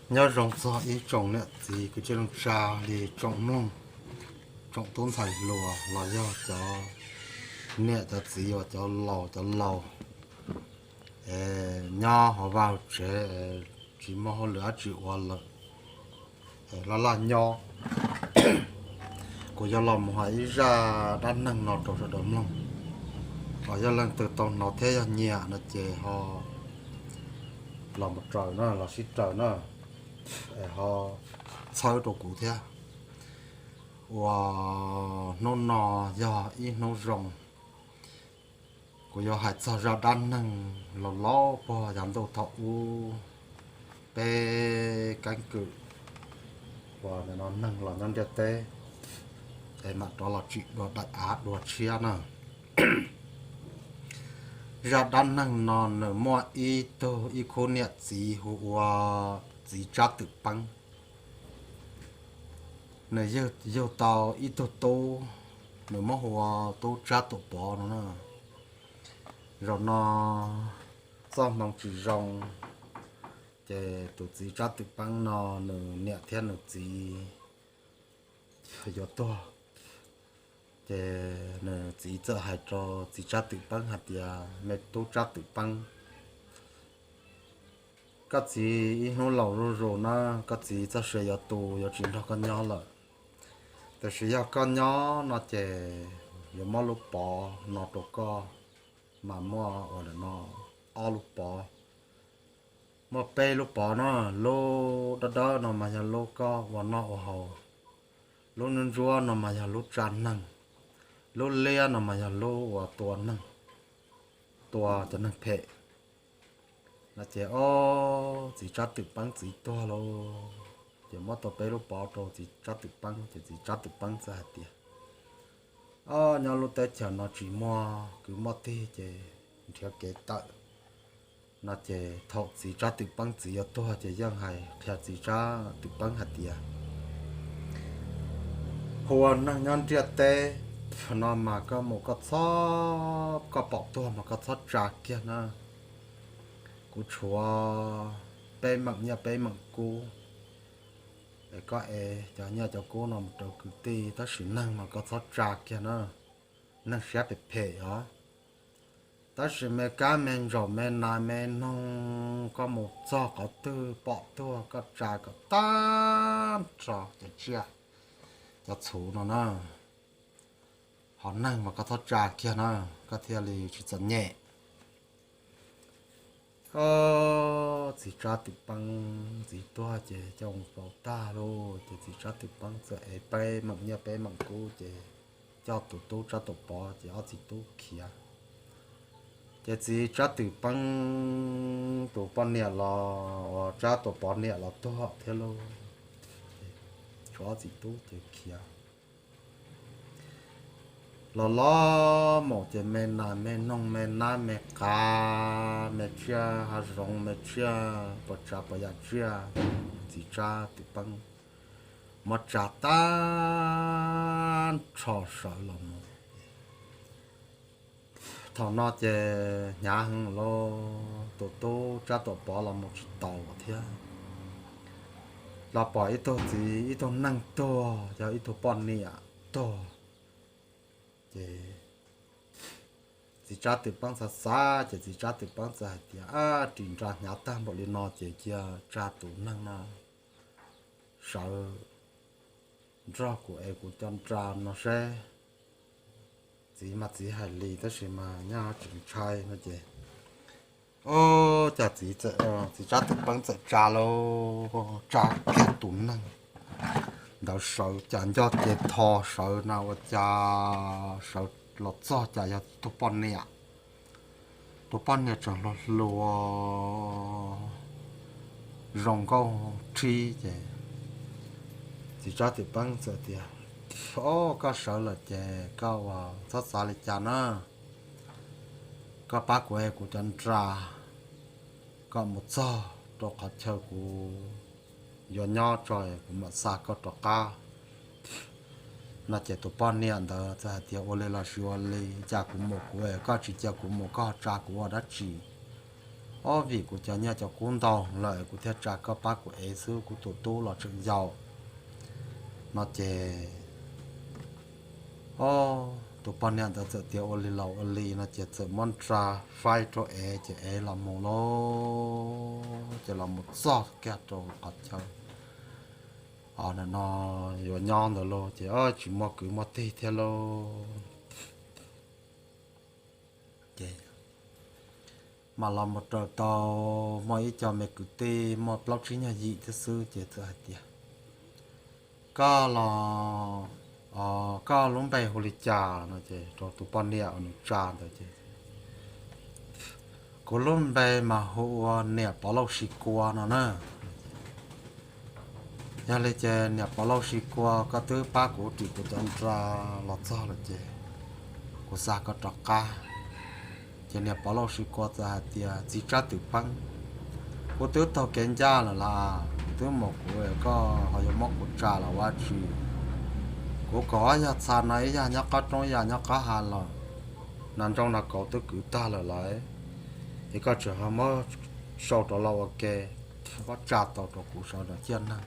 Nyob zoo txog ib tsoom niam txiv kwv tij neej tsa li tsoom mloog, tsoom tub ntxhais hluas los yog cov niam cov txiv uas cov laus cov laus, nyob hauv vaj hauv tsev, tsis muaj hauj lwm dab tsi ua lawm, laj laj nyob. Kuv yuav los mus hais ib zaj dab neeg no rau sawv daws mloog. Yog leej twg tau hnov thiab yog nyiam no ces ho los mus raws na, los sib raws na, ho txhawb rau kuv thiab. Uas hnub no yog ib hnub zoo, kuv yuav hais txog zaj dab neeg laus laus puag yav ntuj thaum ub, peb keeb kwm uas neeg los nyob ntiaj teb, es mam rov los tsim dua daim av dua tshiab na. Zaj dab neeg no nws muaj ib tug ib khub niam txiv hu ua txiv Tsab Twm Peeb. Nws yug tau ib tug tub, nws muab hu ua tub Tsab Tuam Pov no na. Zaum no txoj hmoo tsis zoo, ces tus txiv Tsab Twm Peeb no nws niam thiab nws txiv yuav tuag. Ces nws txiv txawm hais rau txiv Tsab Twm Peeb hais tias, me tub Tsab Twm Peeb, koj txiv ib hnub laus zuj zus na, koj txiv txoj sia yuav tu, yuav tsis nrog koj nyob lawm. Tiam sis yog koj nyob no ces yuav muab lub pov no rau koj, mas muaj ua no ob lub pov. Muaj peb lub pov no, lub dawb dawb no mas yog lub koj ua noj ua haus, lub ntsuab ntsuab no mas yog lub tsa neeg, lub liab no mas yog lub uas tua neeg, tua cov neeg phem. No ces ob txiv Tsab Twm Peeb txiv tuag lauj, ces muab tau peb lub pov rau txiv Tsab Twm Peeb, ces txiv Tsab Twm Peeb txawm hais tias, o, nyob lub teb chaws no tsis muaj kwv muaj tij ces nrhiav kev tawm. No ces thaum txiv Tsab Twm Peeb txiv yuav tuag ces yeej hais qhia txiv Tsab Twm Peeb hais tias, hu ua neeg nyob ntiaj teb no mas koj mus koj txhob, koj pom tuag mas koj txhob tsa kiag na. Kuv tshuav peb meem nyiaj peb meem kub, es koj ev cov nyiaj cov kub no mus rau kwv tij, tab sis neeg mas koj txhob tsa kiag na. Neeg siab phem phem os. Tab sis me kab me ntsaum me nas me noog koj mus txog qhov twg pom tuag koj tsa kom tag nrho cov tsiaj cov txhu no na. Ho neeg mas koj txhob tsa kiag na, koj thiaj li tsis txom nyem. Txiv Tsab Twm Peeb txiv tuag ces coj mus faus tag lauj, ces txiv Tsab Twm Peeb txawm ev peb meem nyiaj peb meem kub ces coj tus tub Tsab Tuam Pov ces ob txiv tub khiav. Ces txiv Tsab Twm Peeb tus poj niam los uas Tsab Tuam Pov niam los tuag thiab lauj, tshuav ob txiv tub ces khiav. Los los mus ces me nas me noog me nab me qav me tsiaj hav zoov me tsiaj puas tsav puas yam tsiaj, txiv Tsab Twm Peeb muab tsa tag nrho sawv los mus. Thaum no ces hnyav heev lauj, tus tub Tsab Tuam Pov los mus tsis taus thiab, los pom ib tug txiv ib tug neeg tuag yog ib tug poj niam tuag. Ces txiv Tsab Twm Peeb xav xav ces txiv Tsab Twm Peeb txawm hais tias, ab, ris nra hnyav tag npaum li no ces cia tsa tus neeg no sawv nrog kuv es kuv cov nra no seb. Txiv mas txiv hais li tab sis mas nyob tsis ntshai no ces, o, cas txiv, txiv Tsab Twm Peeb txawm tsa lauj, tsa kiag tus neeg ntawd sawv, cas nco ces tho sawv na ua cas sawv los txog cas yog tus poj niam. Tus poj niam tseem hluas hluas zoo nkauj rhib ces txiv Tsab Twm Peeb txawm tias, o, koj sawv lawm ces koj ua txhob xav li cas na, koj pab kuv es kuv cov nra, koj mus txog rau qhov chaw kuv yuav nyob tso kuv mam xa koj rov qab. No ces tus poj niam ntawd txawm hais tias, ua li los sis ua li, cas kuv mus kuv es koj tsis cia kuv mus koj ho tsa kuv ua dab tsi? Ob, vim kuv cov nyiaj cov kub ntau lawm kuv thiaj tsa koj pab kuv ev xwb, kuv tus tub los tseem yau. No ces, o, tus poj niam ntawd txawm tias ua li los ua li no ces txawm muab nra faib rau ev ces ev los mus lauj, ces los mus txog kiag rau qhov chaw no yuav nyob ntawd lauj, ces tsis muaj kwv muaj tij thiab lauj. Ces mam los mus raws tau muaj ib co me kwv tij muaj plaub tsib nyuag yim thiab xwb, ces txawm hais tias, Koj los, koj lub npe hu li cas? No ces rau tus poj niam uas nws tsa ntawd ces, Kuv lub npe mas hu ua niam Pov Lauj Si Kua no na. Yog li ces niam Pov Lauj Si Kua, koj twb pab kuv ris kuv cov nra los txog lawm ces kuv xa koj rov qab. Ces niam Pov Lauj Si Kua txawm hais tias, Txiv Tsab Twm Peeb, kuv twb taug kev ncaj lawm las, kuv twb mus kuv, koj ho yuav muab kuv tsa los ua tsi? Kuv kaum ob yag txha no, ib yag nyob qab roob, ib yag nyob qab hav los, nas nroo nas kaus twb kwv tag lawm lauj. Es koj tseem ho muab sau rov los ua ke, muab tsa tau rau kuv sawv daws ciaj neeg.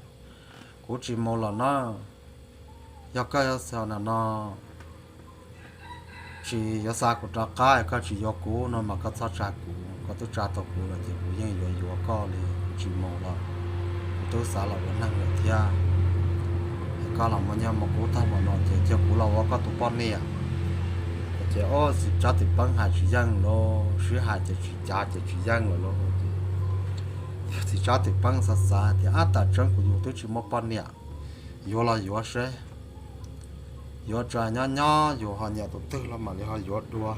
Kuv tsis mus lawm na. Yog koj yuav xav na no, tsis yuav xa kuv rov qab, koj tsis yuav kuv no mas koj txhob tsa kuv, koj twb tsa tau kuv lawm ces kuv yeej yuav yuav koj li, kuv tsis mus lawm. Kuv twb xav los ua neeg lawm thiab. Es koj los muaj nyiaj muaj kub tag npaum no ces cia kuv los ua koj tus poj niam. Ces, o, txiv Tsab Twm Peeb hais tsis yeej lauj, sib hais ces tsis cav ces tsis yeej lawm lauj. Txiv Tsab Twm Peeb xav xav tias, Ab, tam tseeb kuv yus twb tsis muaj poj niam, yuav los yuav seb, yuav tsam nyob nyob yus ho nyiam tus twg los mam li ho yuav dua.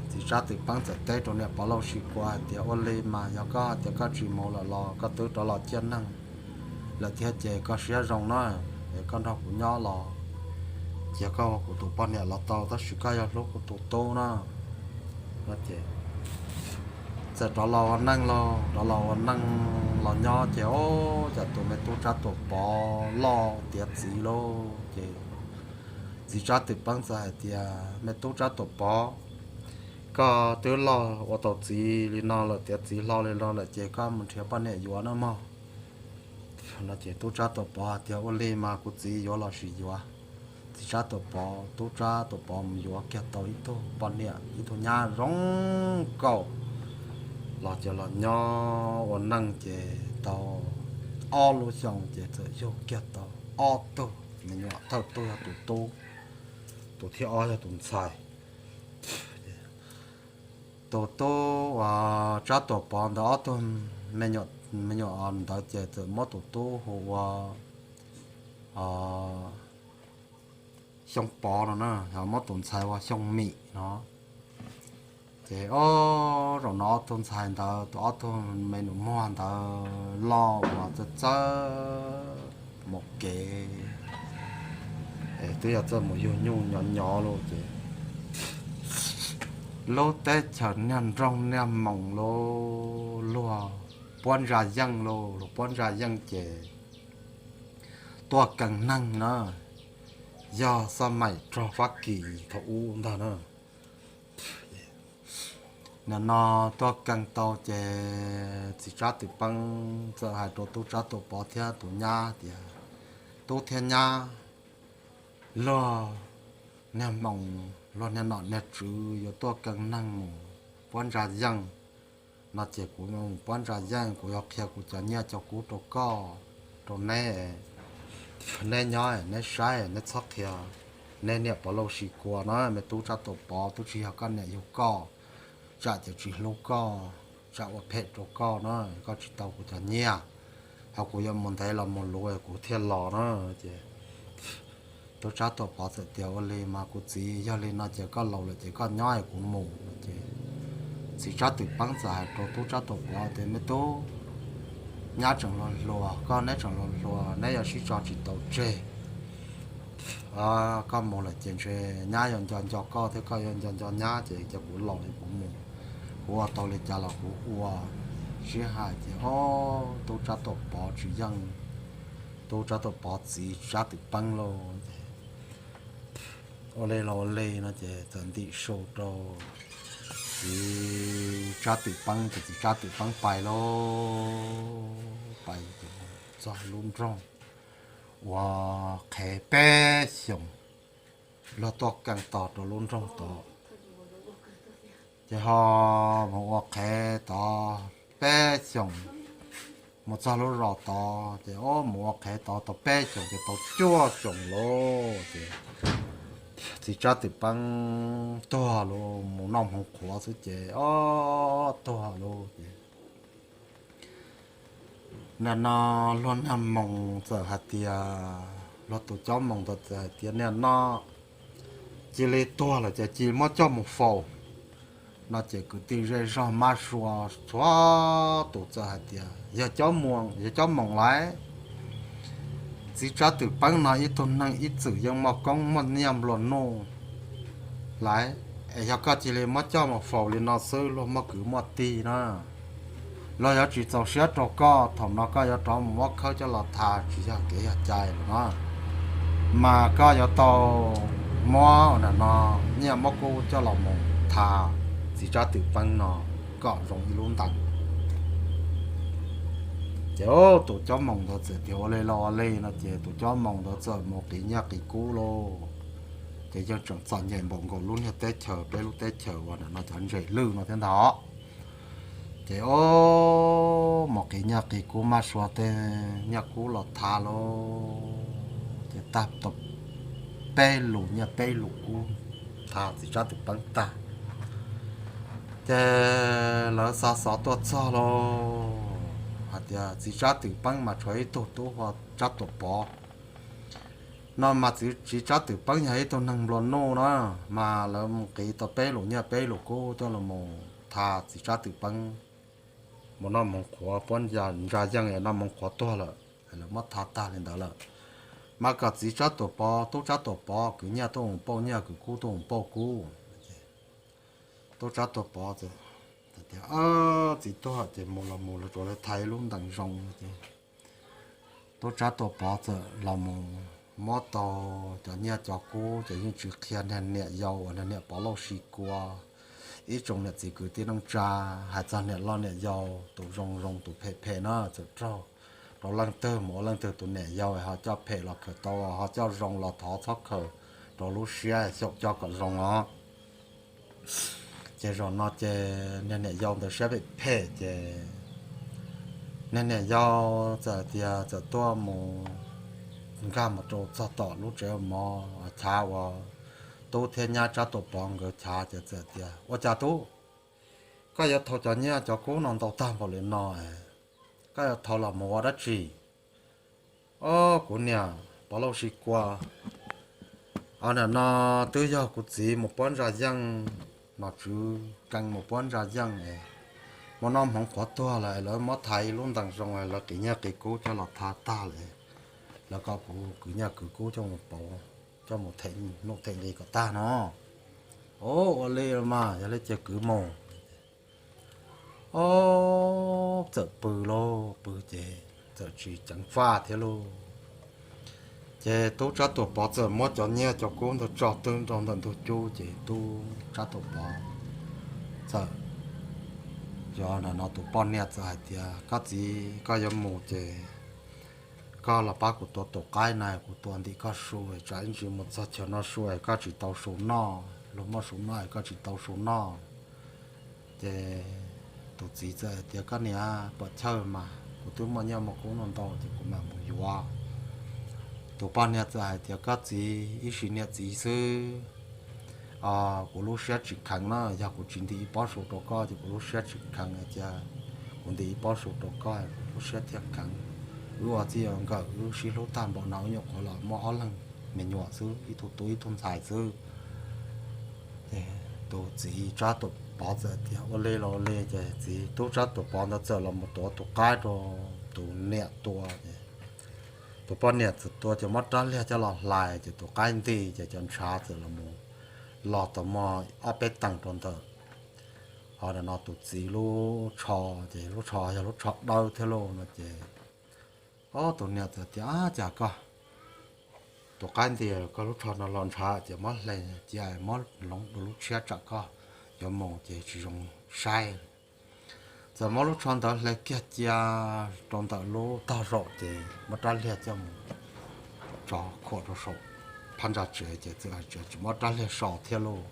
Txiv Tsab Twm Peeb txawm teb rau niam Pov Lauj Si Kua hais tias, Ua li mas yog koj hais tias koj tsis mus lawm los koj twb rov los ciaj neeg lawm thiab ces koj siab zoo na, es koj nrog kuv nyob los cia koj ua kuv tus poj niam los tau, tab sis koj yog hlub kuv tus tub na. Txawm rov los ua neej lauj, rov los ua neej los nyob ces, o, cas tus me tub Tsab Tuam Pov loj tiav txiv lauj. Ces txiv Tsab Twm Peeb txawm hais tias, Me tub Tsab Tuam Pov, koj twb loj ua tau txiv li no lawm, tiav txiv hlo li no lawm ces koj mus nrhiav poj niam yuav na mog. No ces tub Tsab Tuam Pov hais tias, Ua li mas kuv txiv yuav los sis yuav? Txiv Tsab Tuam Pov, tub Tsab Tuam Pov mus yuav kiag tau ib tug poj niam, ib tug nyab zoo nkauj los ces los nyob ua neej ces tau ob lub xyoo ces txawm yug kiag tau ob tug me nyuam, thawj tug yog tus tub, tus thib ob yog tus ntxhais. Tus tub uas Tsab Tuam Pov ntawd ob tug me nyuam ntawd ces txawm muab tus tub hu ua Xyoo Pov no na, yog muab tus ntxhais ua Xyoo Mim no. Ces ob, zaum no ob tug ntxhais ntawd, tus ob tug me nus muag ntawd loj uas txawj txawj mus kev, twb yog txawj mus yug nyuj nyob nyob lauj ces lub teb chaws niag nroog niag moos lauj, luag puab ntsa yeej lauj, luag puab ntsa yeej ces tuaj kee neeg na, yog xab maim rog Fab Kis thaum ub ntag na. Nim no tuaj kee tau ces txiv Tsab Twm Peeb txawm hais rau tub Tsab Tuam Pov thiab tus nyab tias, tub thiab nyab, luag niag moos, luag niag nom niag tswv yuav tuaj kee neeg mus puab ntsa yeej no ces kuv mus puab ntsa yeej, kuv yuav qhia kuv cov nyiaj cov kub rau koj, rau neb, neb nyob neb saib, neb txhob qhia neb niam Pov Lauj Sis Kua na, me tub Tsab Tuam Pov, tub tsis yog koj niam yug koj, tsam ces tsis hlub koj, tsam ua phem rau koj na, koj tsis tau kuv cov nyiaj, ho kuv yuav mus ntev los mus luv kuv thiaj los na. Ces tub Tsab Tuam Pov txawm tias, ua li mas kuv txiv, yog li no ces koj laus lawm ces koj nyob es kuv mus ces txiv Tsab Twm Peeb txawm hais rau tub Tsab Tuam Pov tias, me tub, nyab tseem hluas hluas, koj neb tseem hluas hluas, neb yuav sib tso tsis tau tseg. Koj mus lawm ces ntshe nyab yuav nco nco koj thiab koj yuav nco nco nyab ces cia kuv laus es kuv mus, kuv ua tau li cas los kuv ua. Sib hais ces ob tub Tsab Tuam Pov tsis yeej, tub Tsab Tuam Pov txiv Tsab Twm Peeb lauj ces ua li los ua li no ces txawm ntim su rau txiv Tsab Twm Peeb ces txiv Tsab Twm Peeb pais lauj, pais txog lub nroog uas qhev peb xyoos, luag tuaj kees tog rau lub nroog tod, ces ho mus ua qhev tod peb xyoos, mus txog lub zos tod ces mus ua qhev tod tau peb xyoos ces tau cuaj xyoos lauj ces txiv Tsab Twm Peeb tuag lauj, mus noj hmoov qhuav xwb ces ob tuag lauj ces nim no luag nag moos txawm hais tias, luag tus cob moos ntawd txawm hais tias nim no cia li tuag lawm ces cia li muab coj mus faus no ces kwv tij zej zog mab sua txhua tus txawm hais tias yog cob moos, yog cob moos lauj, txiv Tsab Twm Peeb no ib tug neeg ib txwm yeej muaj koob muaj nyiaj nplua nuj lauj, es yog koj cia li muab coj mus faus li no xwb luag muaj kwv muaj tij na, luag yuav tsis txaus siab rau koj, thaum no koj yuav rov mus muab khawb coj los tha tsis yog kev yog cai lawm na, mas koj yuav tau muab nim no nyiaj muab kub coj los mus tha txiv Tsab Twm Peeb no kom zoo ib lub ntees. Ces tus cob moos ntawd txawm tias ua li los ua li no ces tus cob moos ntawd txawm mus qiv nyiaj qiv kub lauj, ces yeej tseem txom nyem npaum nkaus lub niag teb chaws, peb lub teb chaws uas nim no cov ntses lwj no thiab ntag. Ces mus qiv nyiaj qiv kub mab sua tej nyiaj kub los tha lauj, ces tag tau peb lus nyiaj peb lus kub tha txiv Tsab Twm Peeb tag, ces lawv xa xov tuaj txog lauj hais tias txiv Tsab Twm Peeb mas tshuav ib tug tub hu ua Tsab Tuam Pov no mas txiv Tsab Twm Peeb yog ib tug neeg nplua nuj na, mas lawv mus qiv tau peb lus nyiaj peb lus kub coj los mus tha txiv Tsab Twm Peeb mus noj hmoov qhuav, puab ntsa yeej noj hmoov qhuav tuag lawm, lawv muab tha tag li ntawd lawm, mas kom txiv Tsab Tuam Pov tub Tsab Tuam Pov kwv nyiaj tuaj mus pauj nyiaj, kwv kub tuaj mus pauj kub. Tub Tsab Tuam Pov tias, txiv tuag ces mus los mus, lawv tsuas tha ib lub ntees zoo no ces tub Tsab Tuam Pov txawm los mus muab tau cov nyiaj cov kub ces yeej tsis qhia niag niam yau uas niam Pov Lauj Sis Kua, ib tsoom niam txiv kwv tij neej tsa, hais txog niam loj niam yau tus zoo zoo tus phem phem na txawm raug rau leej twg mus ua leej twg tus niam yau, ho coj phem los khaws tau, ho coj zoo los thov txhob khaws rau lub siab, xyaum coj kom zoo os. Ces zaum no ces niag niam yau ntawd siab phem phem ces niag niam yau txawm tias txawm tuaj mus nkag mus rau txog tom lub tsev mov chav uas tub thiab nyab Tsab Tuam Pov nkawd chav ces txawm tias, ua cas tub, koj yuav thau cov nyiaj cov kub no ntau tag npaum li no, koj yuav thau los mus ua dab tsi? Ob, kuv niam Pov Lauj Sis Kua, nim no twb yog kuv txiv mus puab ntsa yeej, nom tswv kees mus puab ntsa yeej, mus noj hmoov qhuav tuag lawm, lawv muab tha ib lub ntees zoo, lawv qiv nyiaj qiv kub coj los tha tag lawm, lawv kom kuv kwv nyiaj kwv kub coj mus pauv, coj mus them nuj them nqi kom tag no. Ua li mas yog li ces kwv mus. Ob, txawm pw lauj, pw ces txawm tsis ceev faj thiab lauj. Ces tub Tsab Tuam Pov txawm muab cov nyiaj cov kub ntawd tso twb rau ntawm ntug cub ces tub Tsab Tuam Pov txawm, yog nim no tus poj niam txawm hais tias, koj txiv, koj yuav mus ces koj los pab kuv tua tus qaib na, kuv tua ntim koj su, tsam ib ntsis mus txog chaw noj su koj tsis tau su noj, luag muaj su noj koj tsis tau su noj. Ces tus txiv txawm hais tias, koj niam, pom chawj mas kuv twb muaj nyiaj muaj kub ntau ntau ces kuv mam mus yuav. Tus poj niam txawm hais tias, koj txiv, ib sim niam txiv xwb, kuv lub siab tsis kheev na, yog kuv tsis ntim ib pob su rau koj ces kuv lub siab tsis kheev, cia kuv ntim ib pob su rau koj kuv lub siab thiaj kheev. Wb ua txij ua nkawm wb sib hlub tag npaum no wb nyuam qhuav los muaj ob leeg me nyuam xwb, ib tug tub ib tug ntxhais xwb. Tus txiv Tsab Tuam Pov txawm tias, ua li los ua li. Ces txiv tub Tsab Tuam Pov ntawd txawm los mus tuav tus qaib rau tus niam tua. Tus poj niam txawm tua ces muab rab liag coj los hlais ces tus qaib nti ces cov ntshav txawm los mus los tau muaj ob peb teev rau ntawm, ho nim no tus txiv lub tsho, ces lub tsho yog lub tsho dawb thiab lauj no ces, ob, tus niam txawm tias, ab, cas koj tus qaib nti koj lub tsho no los ntshav ces muab hle cia muab hloov dua lub tshiab tsam koj yuav mus ces tsis zoo saib. Txawm muab lub tsho ntawd hle kiag cia rau ntawm lub tog zaum ces muab rab liag coj mus tso khuam rau saum phab ntsa tsev ces txawm hais tias tsis muab rab liag so thiab lauj.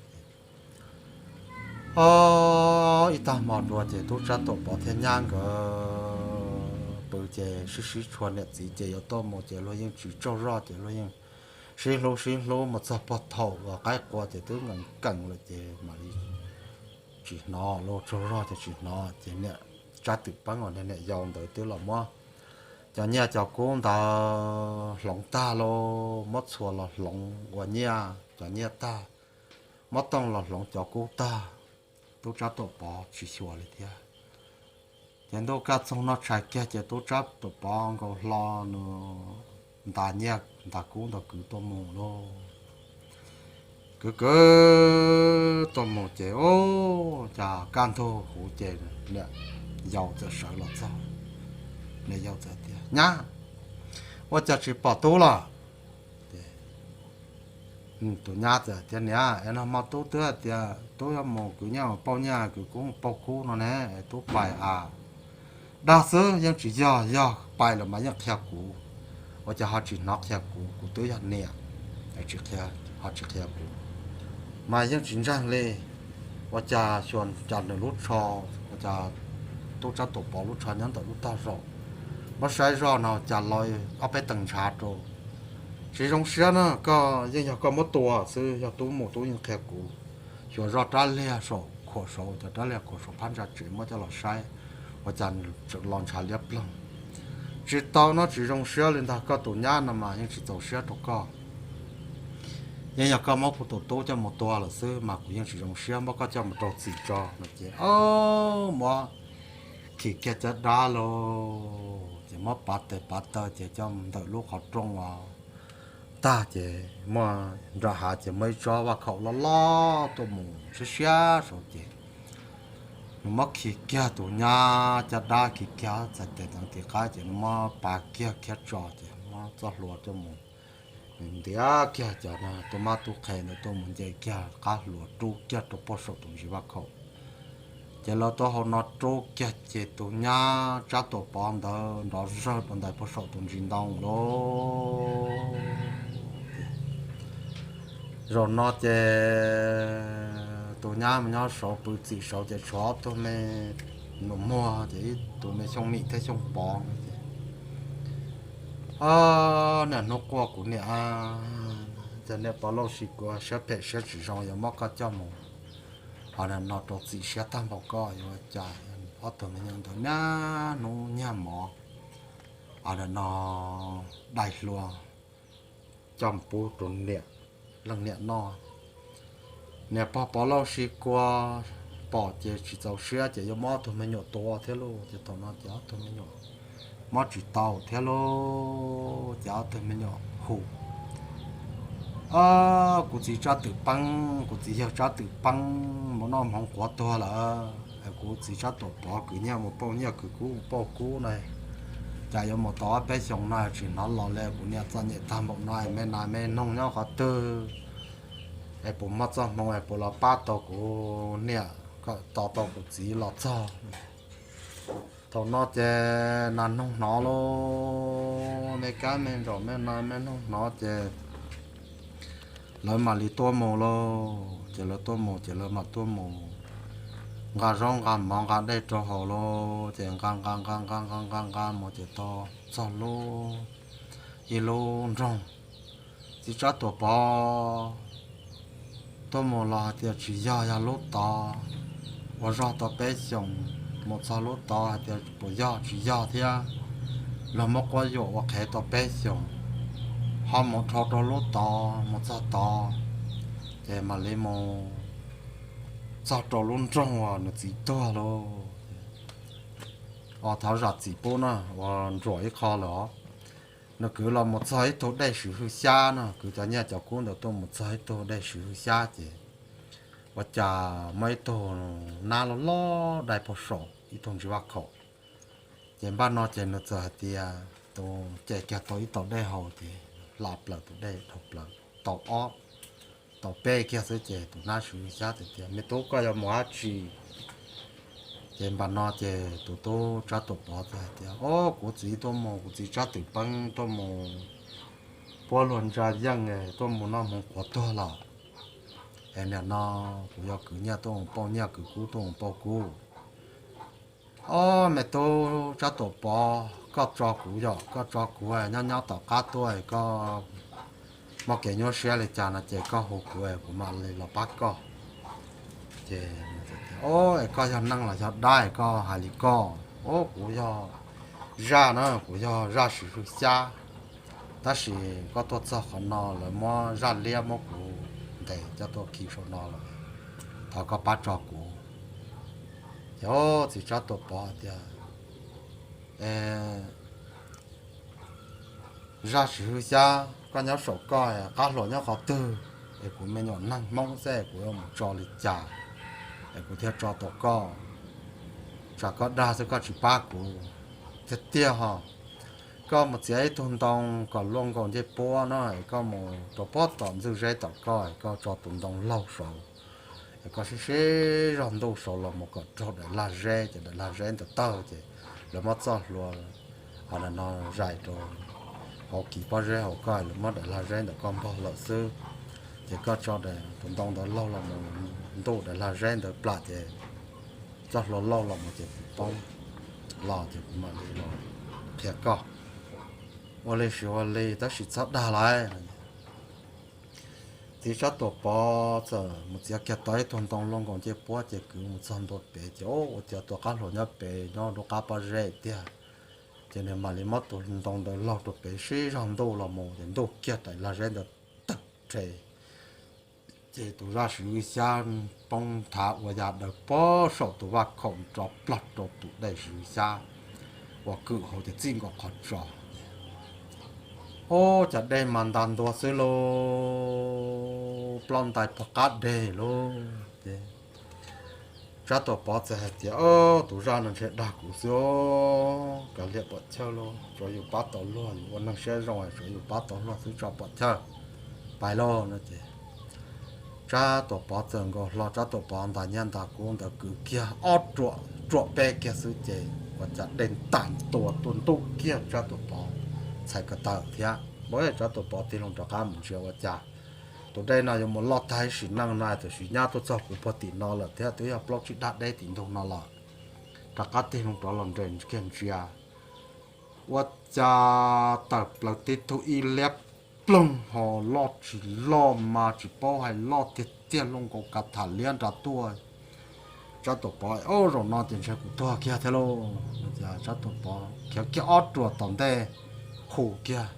Ob ib tag hmo dua ces tub Tsab Tuam Pov thiab nyab nkawd pw ces sib sib tshua niam txiv ces yuav tuaj mus ces luag yeej tsis tsaug zog ces luag yeej sib hlub sib hlub mus txog puag thaum uas qaib qua ces twb nkees nkees lawm ces mam li tsis hnov lauj, tsaug zog ces tsis hnov ces niam Tsab Twm Peeb uas niam yau ntawd twb los muab cov nyiaj cov kub ntawd hloov tag lauj, muab txhuas los hloov ua nyiaj cov nyiaj tag, muab tooj los hloov cov kub tag, tub Tsab Tuam Pov tsis xyuas li thiab. Ces ntuj kaj txoog noj tshais kiag ces tub Tsab Tuam Pov nkaus hlo nws nta nyiaj nta kub ntawd kwv tuaj mus lauj. Kwv kwv tuaj mus ces ub, cas kaj ntug huv ces niam yau txawm sawv los txog. Niam yau txawm tias, Nyab, ua cas tsis pom tub los? Tus nyab txawm tias, Niam, es nag hmo tub twb hais tias tub yuav mus kwv nyiaj pauj nyiaj, kwv kub pauj kub no ne, es tub pais a? Dag xwb, yeej tsis yog, yog pais lawm mas yeej qhia kuv. Ua cas ho tsis hnov qhia kuv? Kuv twb yog niam, ho tsis qhia kuv, mas yeej tsis ntseeg li. Ua cas xyuas cas nws lub tsho, ua cas tub Tsab Tuam Pov lub tsho nyob ntawm lub tog zaum, muab saib zoj no cas lo ob peb teeg ntshav rau. Tsis zoo siab na, koj yeej yog koj muab tua xwb, yog tub mus tub yeej qhia kuv. Xyuas zoj rab liag saum khuam saud, cov rab liag khuam saum phab ntsa tsev muab coj los saib, ua cas los ntshav liab ploog. Tsis tau no, tsis zoo siab li ntag, koj tus nyab no mas yeej tsis txaus siab rau koj. Yeej yog koj muab kuv tus tub coj mus tua lawm xwb mas kuv yeej tsis zoo siab, muab koj coj mus rau txim tso no ces muab khi kiag caj dab lauj, ces muab pav tes pav taw ces coj ntawm lub qhov rooj os tag ces muaj nram hav ces muaj ib tsob vaj khaum loj loj tuaj mus siab siab saud ces nws muab khi kiag tus nyab caj dab, khi kiag txhais tes txeev tis qab ces nws muab pav kiag khiab tso ces muab txoj hlua coj mus ntiav kiag cov tub mab tub qhe ntawd tuaj mus nce kiag qab hlua rub kiag rau puag saum tus ntsis vaj khaum. Ces lawv tuaj hauv no rub kiag ces tus nyab Tsab Tuam Pov ntawd nrov zawg rau ntawm puag saum tus ntsis ntoo lauj. Zaum no ces tus nyab mus nyob saud pw txim saud ces tshuav ob tug me nus muag ces ib tug me Xyooj Mim thiab Xyooj Pov ces, Niaj hnub quaj kuv niam, cas niam Pov Lauj Siv Kua siab phem siab tsis zoo yuav muab koj coj mus, ho no rau txim siab tag npaum koj yuav ua cas. Ob tug me nyuam ntawd niaj hnub nyiag mov, ho no dai hlua coj mus pub rau niam, leej niam noj. Niam pog Pov Lauj Siv Kua pom ces tsis txaus siab ces yuav muab ob tug me nyuam tua thiab lauj. Ces thaum no ces ob tug me nyuam mob tsis tau thiab lauj, ces ob tug me nyuam hu, Kuv txiv Tsab Twm Peeb, kuv txiv yawg Tsab Twm Peeb, mus noj hmoov quav tuag lawm. Kuv txiv Tsab Tuam Pov kwv nyiaj mus pauj nyiaj, kwv kub mus pauj kub na, cas yuav mus tau ob peb xyoos no tsis hnov los li. Kuv niam txom nyem tag npaum no, me nas me noog nyob qhov twg es puas muaj txoj hmoo es puas los pab tau kuv niam kom tos tau kuv txiv los txog. Thaum no ces nas noog hnov lauj, me kab me ntsaum me nas me noog hnov ces lawv mam li tuaj mus lauj. Ces lawv tuaj mus ces lawv mam tuaj mus nqa zaub nqa mov nqa dej rau haus lauj. Ces nqa nqa nqa nqa nqa nqa nqa mus ces tau txog lub, ib lub nroog. Txiv Tsab Tuam Pov tuaj mus los hais tias tsis yog, yog lub tod, ua zog tau peb xyoos, mus txog lub tod hais tias puas yog tsis yog thiab. Luag muab quab yuam ua qhev tau peb xyoos, ho mus dhau rau lub tod, mus txog tod ces mam li mus txog rau lub nroog uas nws txiv tuag lauj. Os, thov zam txim pub na, uas nruam ib qho lawm os. Nws kwv los mus txog ib tug dej swm hwj xyab na, kwv cov nyiaj cov kub ntawd tuaj mus txog ib tug dej swm hwj xyab ces ua cas muaj ib tug nab loj loj dai puag saum ib tug ntsis vaj khaum. Ces npaj no ces nws txawm hais tias tus cem kiag tau ib tug dej haus ces hla plaws tus dej dhau plaws tau ob, tau peb kiag xwb ces tus nab sim xyab tias, Me tub, koj yuav mus dab tsi? Ces npaj no ces tus tub Tsab Tuam Pov txawm hais tias, O, kuv txiv tuaj mus, kuv txiv Tsab Twm Peeb tuaj mus puab luag ntsa yeej, tuaj mus noj hmoov qhuav tuag lawm. Es nim no kuv yuav kwv nyiaj tuaj mus pauj nyiaj, kwv kub tuaj mus pauj kub. O, me tub Tsab Tuam Pov, koj tso kuv yom, koj tso kuv nyob nyob tom qab tuaj, koj muaj kev nyuaj siab li cas no ces koj hu kuv, kuv mam li los pab koj. Ces, O, es koj yog neeg los yog dab koj hais li koj? O, kuv yog zaj na, kuv yog zaj sim hwj xyab, tab sis koj tuaj txog qhov no lawv muab zaj liab muab kuv ntes coj tuaj khi saum no lawm, thov koj pab tso kuv. Ces txiv Tsab Tuam Pov tias, Zaj sim hwj xyab, koj nyob saum koj, qab hluas nyob qhov twg, es kuv me nyuam neeg Hmoob xwb kuv yuav mus tso li cas es kuv thiaj tso tau koj? Tsam koj dag xwb koj tsis pab kuv tiag tiag ho. Koj mus txiav ib tug ntoo kom luaj nkaus ncej puab no, es koj mus rau puag tom ntxwj zeb tom koj, es koj tso tus ntoo laug saud, es koj sib sib zog ntuj saud los mus kom raug daim lag zeb, ces daim lag zeb ntawd tawg ces lawv muab txoj hlua no zais rau hauv kis pob zeb hauv koj, lawv muab daim lag zeb ntawm koj npog lawm xwb. Ces koj tso tus ntoo ntawd laug los mus ntuj daim lag zeb ntawd plam ces txoj hlua laug los mus ces kuv poob los ces kuv mam li los qhia koj. Ua li sis ua li tab sis txhob dag lawm. Txiv Tsab Tuam Pov txawm mus txiav kiag tau ib tug ntoo luaj nkaus ncej puab ces kwv mus txog ntua pem ces, Ua cas tus qab hluas nyob pem nyob rau qab pob zeb tiag. Ces nws mam li muab tus ntoo ntawd laug rau pem sib zog ntuj los mus ces ntuj kiag daim lag zeb ntawd tawg rhe. Ces tus zaj sim hwj xyab poob nthav ua ya daws puag saum tus vaj khaum rov plog rau tus dej sim hwj xyab uas kwm hauv ces txij nkaus qhov tsos. Ub, cas dej mas ntas ntua xwb lauj, plaub ntais puag qab deg lauj. Ces Tsab Tuam Pov txawm hais tias, Ub, tus zaj no ntshe dag kuv xwb, kav liam pom chawj lauj, tsuav yus pab tau luag, yus ua neeg siab zoo tsuav yus pab tau luag xwb tso pom chawj, pais lauj no ces Tsab Tuam Pov txawm nkaus hlo Tsab Tuam Pov ntas nyiaj ntas kub ntawd kwv kiag ob ruam, ruam peb kiag xwb ces ua cas dej ntas ntua tuaj ntuj kiag Tsab Tuam Pov txhais ko taw thiab. Npau Tsab Tuam Pov tig loo rov qab mus ntsia ua cas tus dej no yuav mus loj tag ib sim neej no tiam sis nyab tuaj txog kuv puag tim no lawm thiab twb yog plaub tsib dag deb tim ntug no lawm. Rov qab tig loo rov los nres kiag ntsia ua cas tawm plaws tib tug ib liab ploog ho loj tsis loj mas tsis paub hais loj tiag tiag luaj nkaus kav tham liab nra tuaj. Tsab Tuam Pov, Ub, zaum no ces ntshe kuv tuag kiag thiab lauj. Tsab Tuam Pov khiav kiag ob ruam tom ntej qhuas kiag,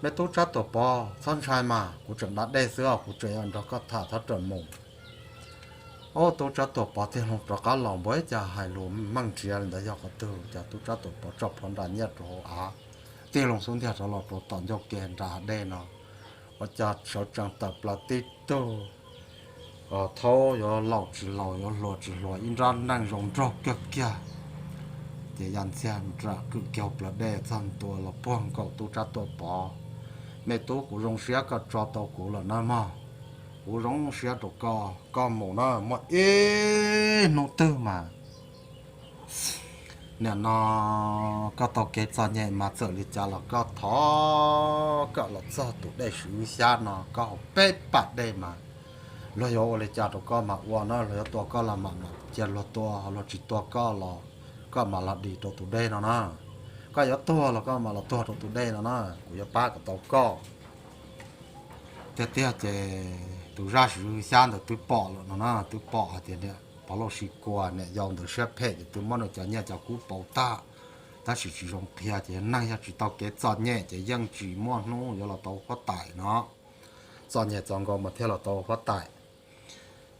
Me tub Tsab Tuam Pov, txhob ntshai mas, kuv tseem da dej xwb os, kuv tseem yuav nrog koj tham, txhob rawm mus. Ub, tub Tsab Tuam Pov tig loo rov qab los npau cas hais lus meej nrhiav li ntawd yog qhov twg, cas tub Tsab Tuam Pov tso plhuav nra nyiaj rau hauv av, tig loo xub ntiag rov los rau tom ncauj ke nram hav dej no, ua cas sawv tsees tawm plaws tib tug thaub yuav laus tsis laus yuav hluas tsis hluas ib nrab neej zoo nraug kiag kiag. Ces ya ntxiag nram kwm kiag plaws dej txog ntua los puag nkaus tub Tsab Tuam Pov, Me tub, kuv zoo siab koj tso tau kuv lawm nawb mog. Kuv zoo siab rau koj, koj mus na, muaj ib hnub twg mas nim no koj tau kev txom nyem mas txawm li cas los koj thov koj los txog tus dej Swv Xyab no, koj haus peb pam dej mas luag yuav ua li cas rau koj mas ua na, luag yuav tua koj los mam cia luag tua, luag tsis tua koj los koj mam los dim rau tus dej no na. Koj yuav tuag los koj mam los tuag rau tus dej no na, kuv yuav pab kom tau koj. Tiag tiag ces tus zaj Swv Xyab ntawd twb pom lawm no na, twb pom hais tias niam Pov Lauj Sib Kua niam yau ntawd siab phem ces twb muab nws cov nyiaj cov kub pauv tag, tab sis tsis zoo qhia ces neeg yog tsis tau kev txom nyem ces yeej tsis muaj hnub yuav los tau huab tais no. Txom nyem txom nkaus mas thiaj los tau huab tais.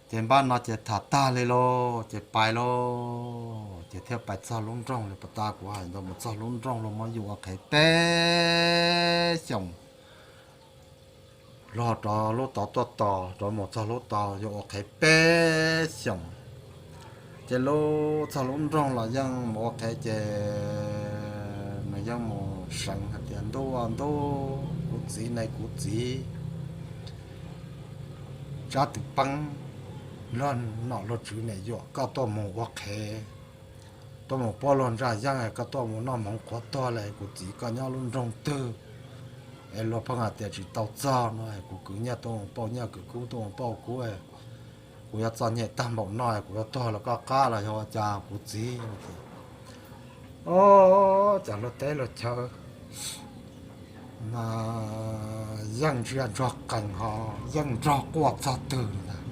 Ces npaj no ces tham tag li lauj, ces pais lauj, ces thiaj pais txog lub nroog li puag ta kuv hais ntawd, mus txog lub nroog los muab yus ua qhev peb xyoos. Los rov lub tod tuaj tos, rov mus txog lub tod yuav ua qhev peb xyoos. Ces lub txog lub nroog los yeej mus ua qhev ces nws yeej mus seev hais tias, Ntuj, ntuj, kuv txiv ne, kuv txiv, Tsab Twm Peeb, luag nom luag tswv niam yuam koj tuaj mus ua qhev, tuaj mus puab luag ntsa yeeb, koj tuaj mus noj hmoov qhuav tuag li, kuv txiv koj nyob lub nroog twg es luag pheej hais tias tsis tau txog no, kuv kwv nyiaj tuaj mus pauj nyiaj, kwv kub tuaj mus pauj kub, kuv yuav txom nyem tag npaum no, kuv yuav tuag los koj qab los yog ua cas kuv txiv? Os, cas luag teb luag chaw mas yeej ntsia ntsuag qees ho yeej nrog quaj txog twg li ntag.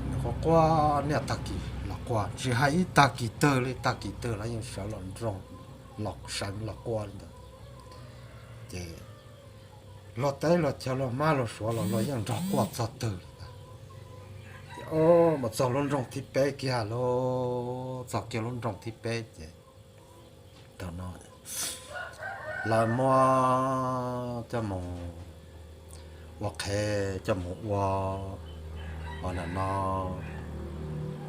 Nws quaj quaj niaj tag kis los quaj, tsis hais ib tag kis twg li, tag kis twg los yeej sawv los nroo, los seev los quaj li ntawd. Ces luag teb luag chaw luag mab luag suav los luag yeej nrog quaj txog twg li ntag. Ces mus txog lub nroog thib peb kiag lauj, txog kiag lub nroog thib peb ces thaum no lawv muab coj mus ua qhev, coj mus ua, ua nim no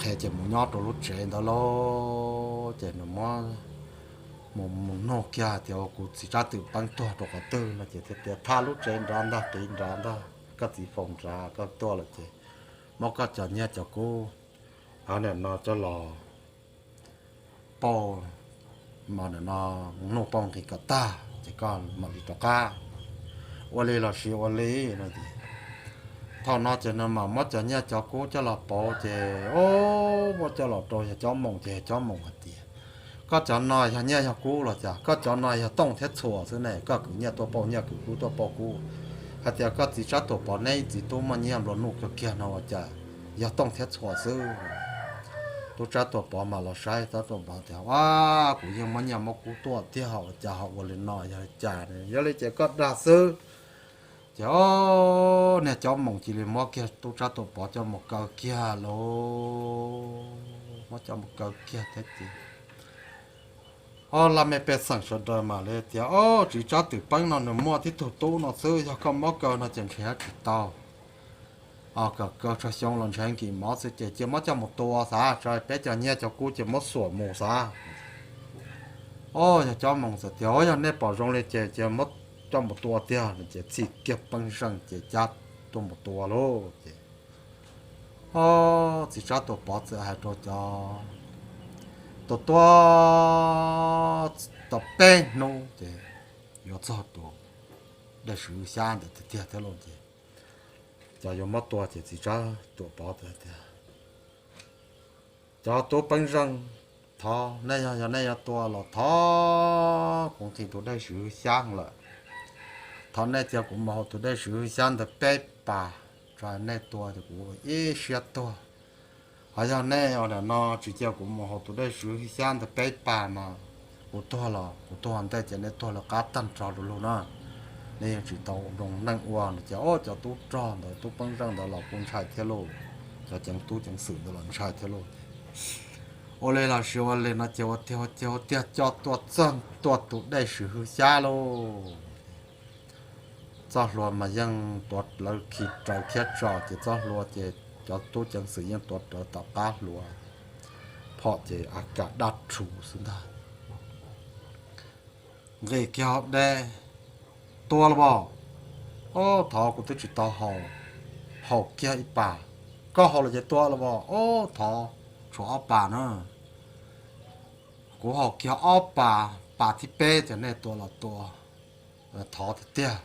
qhev ces mus nyob rau lub tsev ntawd lauj. Ces nws muab mus mus nug kiag hais tias, Ua kuv txiv Tsab Twm Peeb tuag rau qhov twg? no ces thiaj tias, Thaj lub tsev nrad ntag, qiv nrad ntag, koj txiv faus nrad, koj tuaj lawm ces muab koj cov nyiaj cov kub nim no coj los pauj, nim no nug pauj nqi kom tag ces koj mam li rov qab. Ua li los sis ua li no ces thaum no ces nws mam muab cov nyiaj cov kub coj los pauv ces, o, muab coj los rau yawg Cob Moos ces yawg Cob Moos hais tias, Koj cov no yog nyiaj yog kub los cas? Koj cov no yog tooj thiab txhuas xwb ne, koj kwv nyiaj tuaj pauj nyiaj, kwv kub tuaj pauj kub. Hais tias koj txiv Tsab Tuam Pov neb txiv tub muaj nyiaj nplua nuj kawg kiag no ua cas yog tooj thiab txhuas xwb? Tub Tsab Tuam Pov mam los saib, Tsab Tuam Pov tias, A, kuv yeej muab nyiaj muab kub tuaj tiag, ua cas ho ua li no, yog li cas? Yog li ces koj dag xwb. Ces, o, niag Cob Moos cia li muab kiag tub Tsab Tuam Pov coj mus kaw kiag lauj, muab coj mus kaw kiag thiab ces, o, laj mej pej xeem sawv daws mam li tias, O, txiv Tsab Twm Peeb no nws muaj tib tug tub no xwb, yog koj muab kaw no ces ntshe yuav tsis tau. Kaw txog xyoo los ntshe nkim mov xwb ces cia muab coj mus tua xav, tso peb cov nyiaj cov kub ces muab xuam mus xav. O, yawg Cob Moos txawm tias, O, yog nej pom zoo li ces cia muab coj mus tua tiag. Ces txhij kiag Peeb Zeej ces cab tuaj mus tua lauj. Ces, o, txiv Tsab Tuam Pov txawm hais rau cov, Tua tuaj tau peb hnub ces yuav txog tus dej swm xyab ntawd tiag tiag thiab lauj. Ces cov yuav muab tua ces txiv Tsab Tuam Pov txawm tias, Cov tub Peeb Zeej, thov nej, yog, yog nej yuav tua los thov kuv nqis tus dej swm xyab lawm. Thov nej cia kuv mus haus tus dej swm xyab ntawd peb pas, tso nej tua ces kuv ua ib siab tuag. Ho yog nej ua nim no tsis cia kuv mus haus tus dej swm xyab ntawd peb pas mas kuv tuag los kuv tuag ua ntej ces nej tuag lawv qab tag nrho lug lug na. Nej yeej tsis tau zoo neej ua no. Ces, o, cov tub rog ntawd, tub Peeb Zeej ntawd los kuj ntshai thiab lauj, cov ceev tub ceev xwm ntawd los ntshai thiab lauj. Ua li los sis ua li no ces ua tiag ua tiag ua tiag coj tuaj txog tua tus dej swm hwj xyab lauj. Txoj hlua mas yeej tuav rawv khi rawv khiab tso ces txoj hlua ces cov tub ceev xwm yeej tuav rawv tom qab hlua, phom ces a kam dab rhuv xwb ntag. Nqis kiag hauv dej, Tua los as? Ob, thov kuv twb tsis tau haus, haus kiag ib pas. Koj haus los ces tua los as? Ob, thov tshuav ob pas na. Kuv haus kiag ob pas, pas thib peb ces nej tua los tua, thov tiag tiag.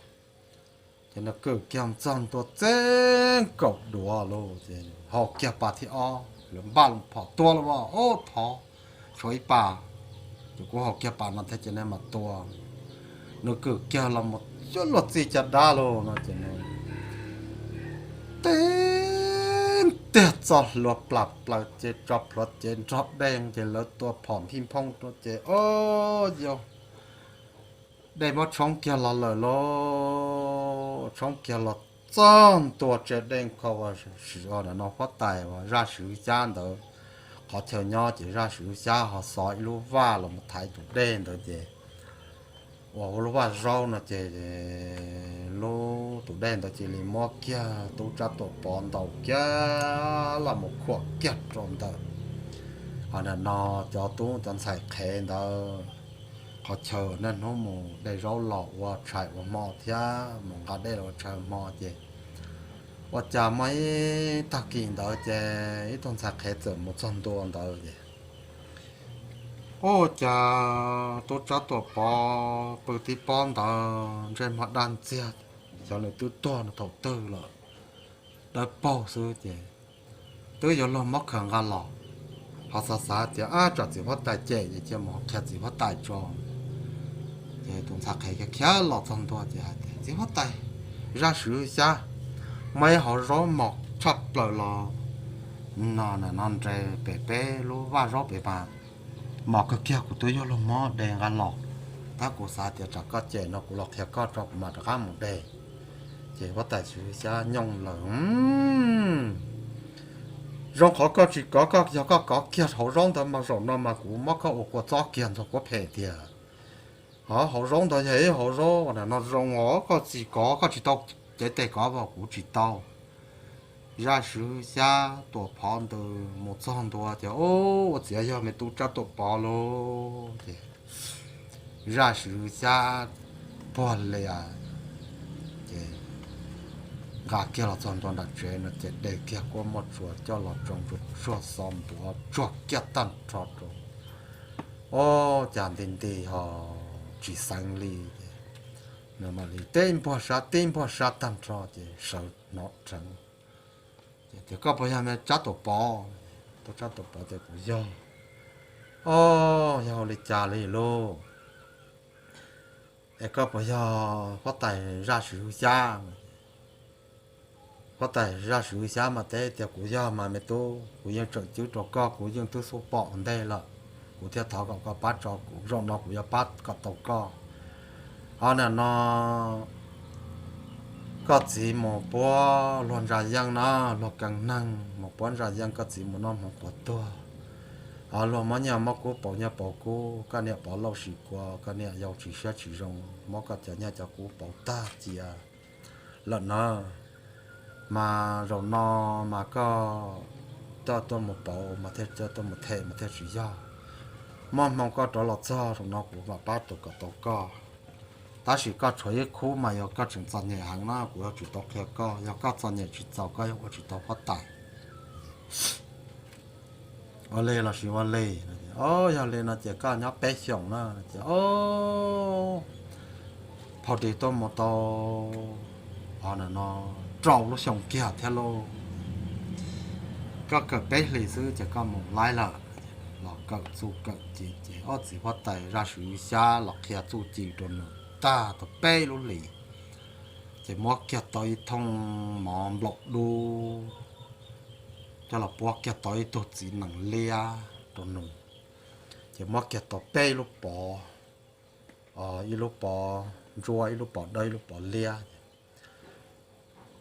Ces nws kwm kiag txog ntua txeeb kaum duav lauj, ces haus kiag pas thib ob, lawv npaj phom, Tua los as? Ob, thov tshuav ib pas, ces kuv haus kiag pas no thiab ces nej mam tua. Nws kwm kiag los mus cuag luag txij caj dab lauj no ces nws tib tiag txoj hlua plam plaws ces tso plhuav cev nrog dej ces lawv tua phom nphij nphoob rau ces, ob, yog dej muab tshoob kiag los lawm lauj, tshoob kiag los txog ntua tsev dej kho uas sim no huab tais uas zaj swv xyab ntawd qhov chaw nyob ces zaj swv xyab ho xov ib lub vaj los mus thaiv tus dej ntawd ces uas ua lub vaj zaub no ces lub tus dej ntawd cia li muab kiag tub Tsab Tuam Pov ntaus kiag los mus khuam kiag rau ntawm, ho nim no cov tub cov ntxhais qhev ntawd qhov chaw niaj hnub mus de zaub los ua tshais ua hmo thiab mus nqa dej los ua tshais ua hmo ces Ua cas muaj ib tag kis ntawd ces ib tug ntxhais qhev txawm mus txog ntua ntawd ces, ua cas tub Tsab Tuam Pov pw tib pob ntawd ntsej muag daj ntxiag, xyov nws twb tuag no thaum twg lawm, dawb paug xwb ces twb yuav luag muab khaws nqa los. Ho xav xav tias, ab, tsam txiv huab tais cem ces cia mus qhia txiv huab tais tso. Ces tus ntxhais qhev khiav khiav los txog ntua ces hais tias, txiv huab tais, zaj swv xyab muaj ib hauv zaub mos tshaj plaws los no, no nres pem peb lub vaj zaub pem mas mos kawg kiag, kuv twb yuav luag muab de nqa los, tab kuv xav tias tsam koj cem no kuv los qhia koj tso kuv mam rov qab mus de. Ces huab tais swv xyab nyooj lawm, zoo qhov koj tsis kov, koj yog koj kov kiag hauv zaub ntawd mas zaum no mas kuv muab koj ua kua txob kiag ntxuag kuab phem tiag. Hauv zaub ntawd yog ib hauv zaub no zoo os, koj tsis kov, koj tsis tau cev tes kov as kuv tsis tau. Zaj swv xyab Tuam Pov ntawd mus txog ntua ces, ua ciav yog me tub Tsab Tuam Pov lauj. Ces zaj swv xyab puag lias ces nqa kiag los txog ntua nram tsev no ces de kiag kuab muaj tsuas coj los tsoo tsuag tsuag xov npuav tsuag kiag tag nrho rau. Ua cas nti nti ho tsis xeev li ces nws mam li tib npuag sab tib npuag sab tag nrho ces sawv hnov rheev. Ces tias, koj puas yog me Tsab Tuam Pov? Tub Tsab Tuam Pov tias kuv yog. Ua, yog ua li cas li lauj? Es koj puas yog huab tais zaj swv xyab? Huab tais zaj swv xyab mas teb tias kuv yog mas me tub, kuv yeej tseem cwb rau koj, kuv yeej twb xub pom ua ntej lawm, kuv thiaj thov kom koj pab tso kuv, zaum no kuv yuav pab kom tau koj. Ho nim no koj txiv mus puab luag ntsa yeej na, luag kees neeg mus puab ntsa yeej, koj txiv mus noj hmoov quav tuag. Ho luag muab nyiaj muab kub pauv nyiaj pauv kub, koj niam Pov Lauj sim kua, koj niam yau tsis siab tsis zoo, muab koj cov nyiaj cov kub pauv tag cia lawm na. Mas zaum no mas koj coj tuaj mus pauv mas thiaj coj tuaj mus them mas thiaj tsis yog. Muaj hmoo koj rov los txog zaum no kuv mam pab tus kom tau koj. Tab sis koj tshuav ib khub mas yog koj tseem txom nyem heev na, kuv yuav tsum tau qhia koj, yog koj txom nyem tsis txaus koj yuav ua tsis tau huab tais. Ua li los sis ua li. O, yog li no ces koj nyob peb xyoos na. Ces o, phau dis tuaj mus tau, o, no rau lub xyoo kiag thiab lauj. Koj kawm peb hlis xwb ces koj mus laib lawm. Los kawm txuj kawm ci ces ob txiv huab tais zaj swv xyab los qhia txuj ci rau nws tag tau peb lub hlis. Ces muab kiag tau ib thooj mov nplaum dub coj los puab kiag tau ib tug txiv nees liab rau nws. Ces muab kiag tau peb lub pov, ib lub pov ntsuab, ib lub pov dawb, ib lub pov liab.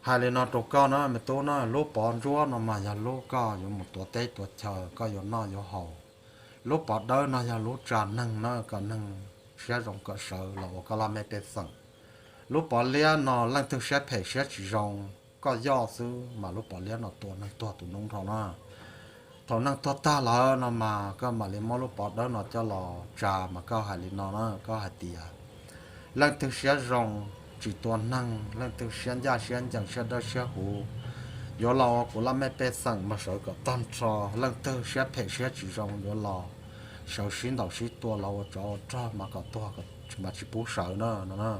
Hais li no rau koj na me tub na, lub pov ntsuab no mas yog lub koj yuav mus tuav teb tuav chaw, koj yuav noj yuav haus. Lub pov dawb no yog lub tsa neeg na, kom neeg siab zoo kom sawv los ua koj laj mej pej xeem. Lub pov liab no leej twg siab phem siab tsis zoo, koj yoj xwb mas lub pov liab no tua neeg tuag tus noob nrho na. Thaum neeg tuag tag lawm no mas koj mam li muab lub pov dawb no coj los tsa mas koj hais li no na, koj hais tias leej twg siab zoo tsis tua neeg, leej twg siab ncaj siab ncees siab dawb siab huv, yuav los ua kuv laj mej pej xeem mas sawv kom tag nrho. Leej twg siab phem siab tsis zoo yuav los sawv sib ntaus sib tua los ua tsov ua rog mas kom tuag mas tsis pub sawv na no.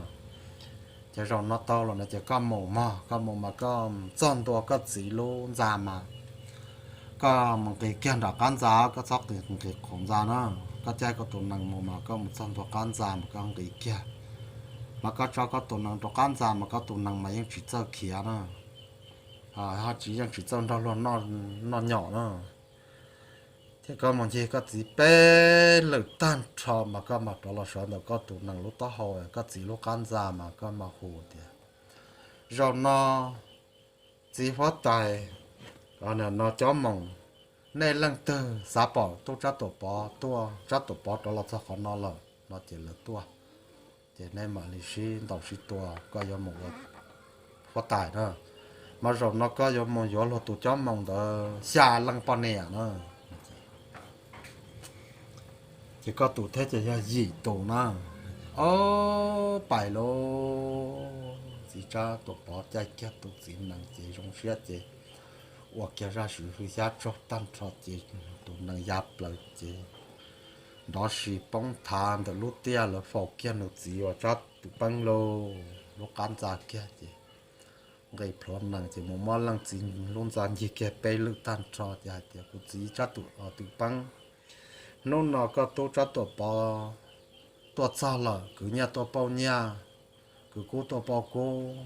Ces zaum no tau los no ces koj mus mog, koj mus mas koj txog ntua koj txiv lub ntxa mas koj mus nqis kiag nram qab ntxa, koj txhob nqis qhov ntxa na. Koj caij koj tus nees mus mas koj mus txog ntua qab ntxa mas koj nqis kiag, mas koj tso koj tus nees rau qab ntxa mas koj tus nees mas yeej tsis txawj khiav na, ho tsis yeej tsis txawj nrog luag noj nyom na. Ces koj mus ncig koj txiv peb lwm tag nrho mas koj mam rov los sawv ntawm koj tus nees lub taub hau, koj txiv lub qab ntxa mas koj mam hu tias, zaum no txiv huab tais, no Cob Moos, nej leej twg xav pom tub Tsab Tuam Pov tuaj, Tsab Tuam Pov rov los txog qhov no lawm no ces lawv tuaj. Ces nej mam li sib ntaus sib tua, koj yuav mus ua huab tais na, mas zaum no koj yuav mus yuav luag tus Cob Moos ntawd xya leej poj niam na. Ces koj tus thiab ces yog yim tus na. Ob, pais lauj. Txiv Tsab Tuam Pov caij kiag tus txiv nees ces zoo siab ces ua kiag zaj swv hwj xyab tsaug tag nrho ces tus nees ya plaws ces nrov si poob thav ntawm lub tiaj lawv faus kiag nws txiv uas Tsab Twm Peeb lub qab ntxa kiag ces nqis plhuav nees ces mus muab leej txiv lub ntxa ncig kiag peb lwm tag nrho ces hais tias, Kuv txiv Tsab Twm Peeb, hnub no koj tub Tsab Tuam Pov tuaj txog lawm, kwv nyiaj tuaj pauj nyiaj, kwv kub tuaj pauj kub.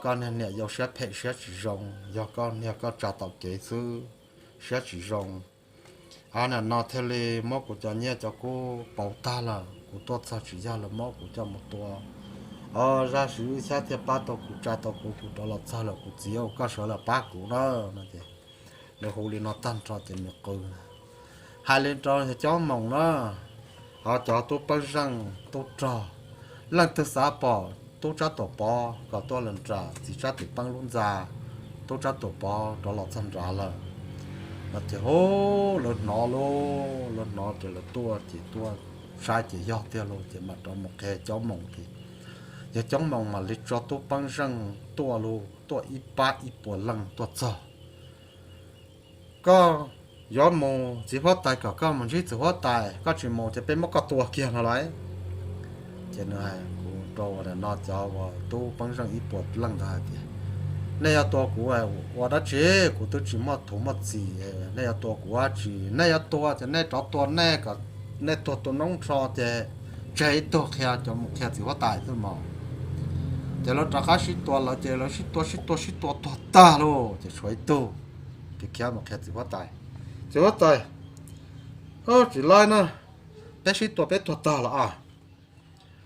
Koj niag niam yau siab phem siab tsis zoo, yog koj niag koj tsa tau kev xwb, siab tsis zoo. Nim no thiaj li muab kuv cov nyiaj cov kub pauv tag lawm, kuv tuaj txog tsis yog lawv muab kuv coj mus tua. Zaj swv hwj xyab thiaj pab tau kuv, tsa tau kuv, kuv rov los txog lawm kuv txiv, koj sawv los pab kuv na. Nws hu li no tag nrho ces nws qw hais li rau yawg Coob Moos na, ho cov tub peeb zeej tub rog, leej twg xav pom tub Tsab Tuam Pov kom tuaj los nram txiv Tsab Twm Peeb lub ntxa, tub Tsab Tuam Pov rov los txog nrad lawm. No ces hu, lawv hnov lauj, lawv hnov ces lawv tuaj ces tuaj saib ces yog tiag lauj ces mam rov mus qhia Coob Moos ces yawg Coob Moos mam li tso tub peeb zeej tuaj lauj, tuaj ib pab ib puas leej tuaj txog. Koj yuav mus, txiv huab tais kom koj mus ntsib txiv huab tais, koj tsis mus ces peb muab koj tua kiag no lauj. Ces nws hais kuv rau nim no cov uas tub peeb zeej ib puas leej ntawd hais tias, Nej yuav tua kuv ua dab tsi? Kuv twb tsis muaj thuv muaj txim, nej yuav tua kuv dab tsi? Nej yuav tua ces nej rov tua nej kom nej tuag tua noob nrho ces tseg ib tug qhia cov mus qhia txiv huab tais xwb mog. Ces lawv rov qab sib tua lawv ces lawv sib tua sib tua sib tua tuag tag lauj ces tshuav ib tug khiav khiav mus qhia txiv huab tais. Txiv huab tais, tsis laib na, peb sib tua peb tuag tag los as,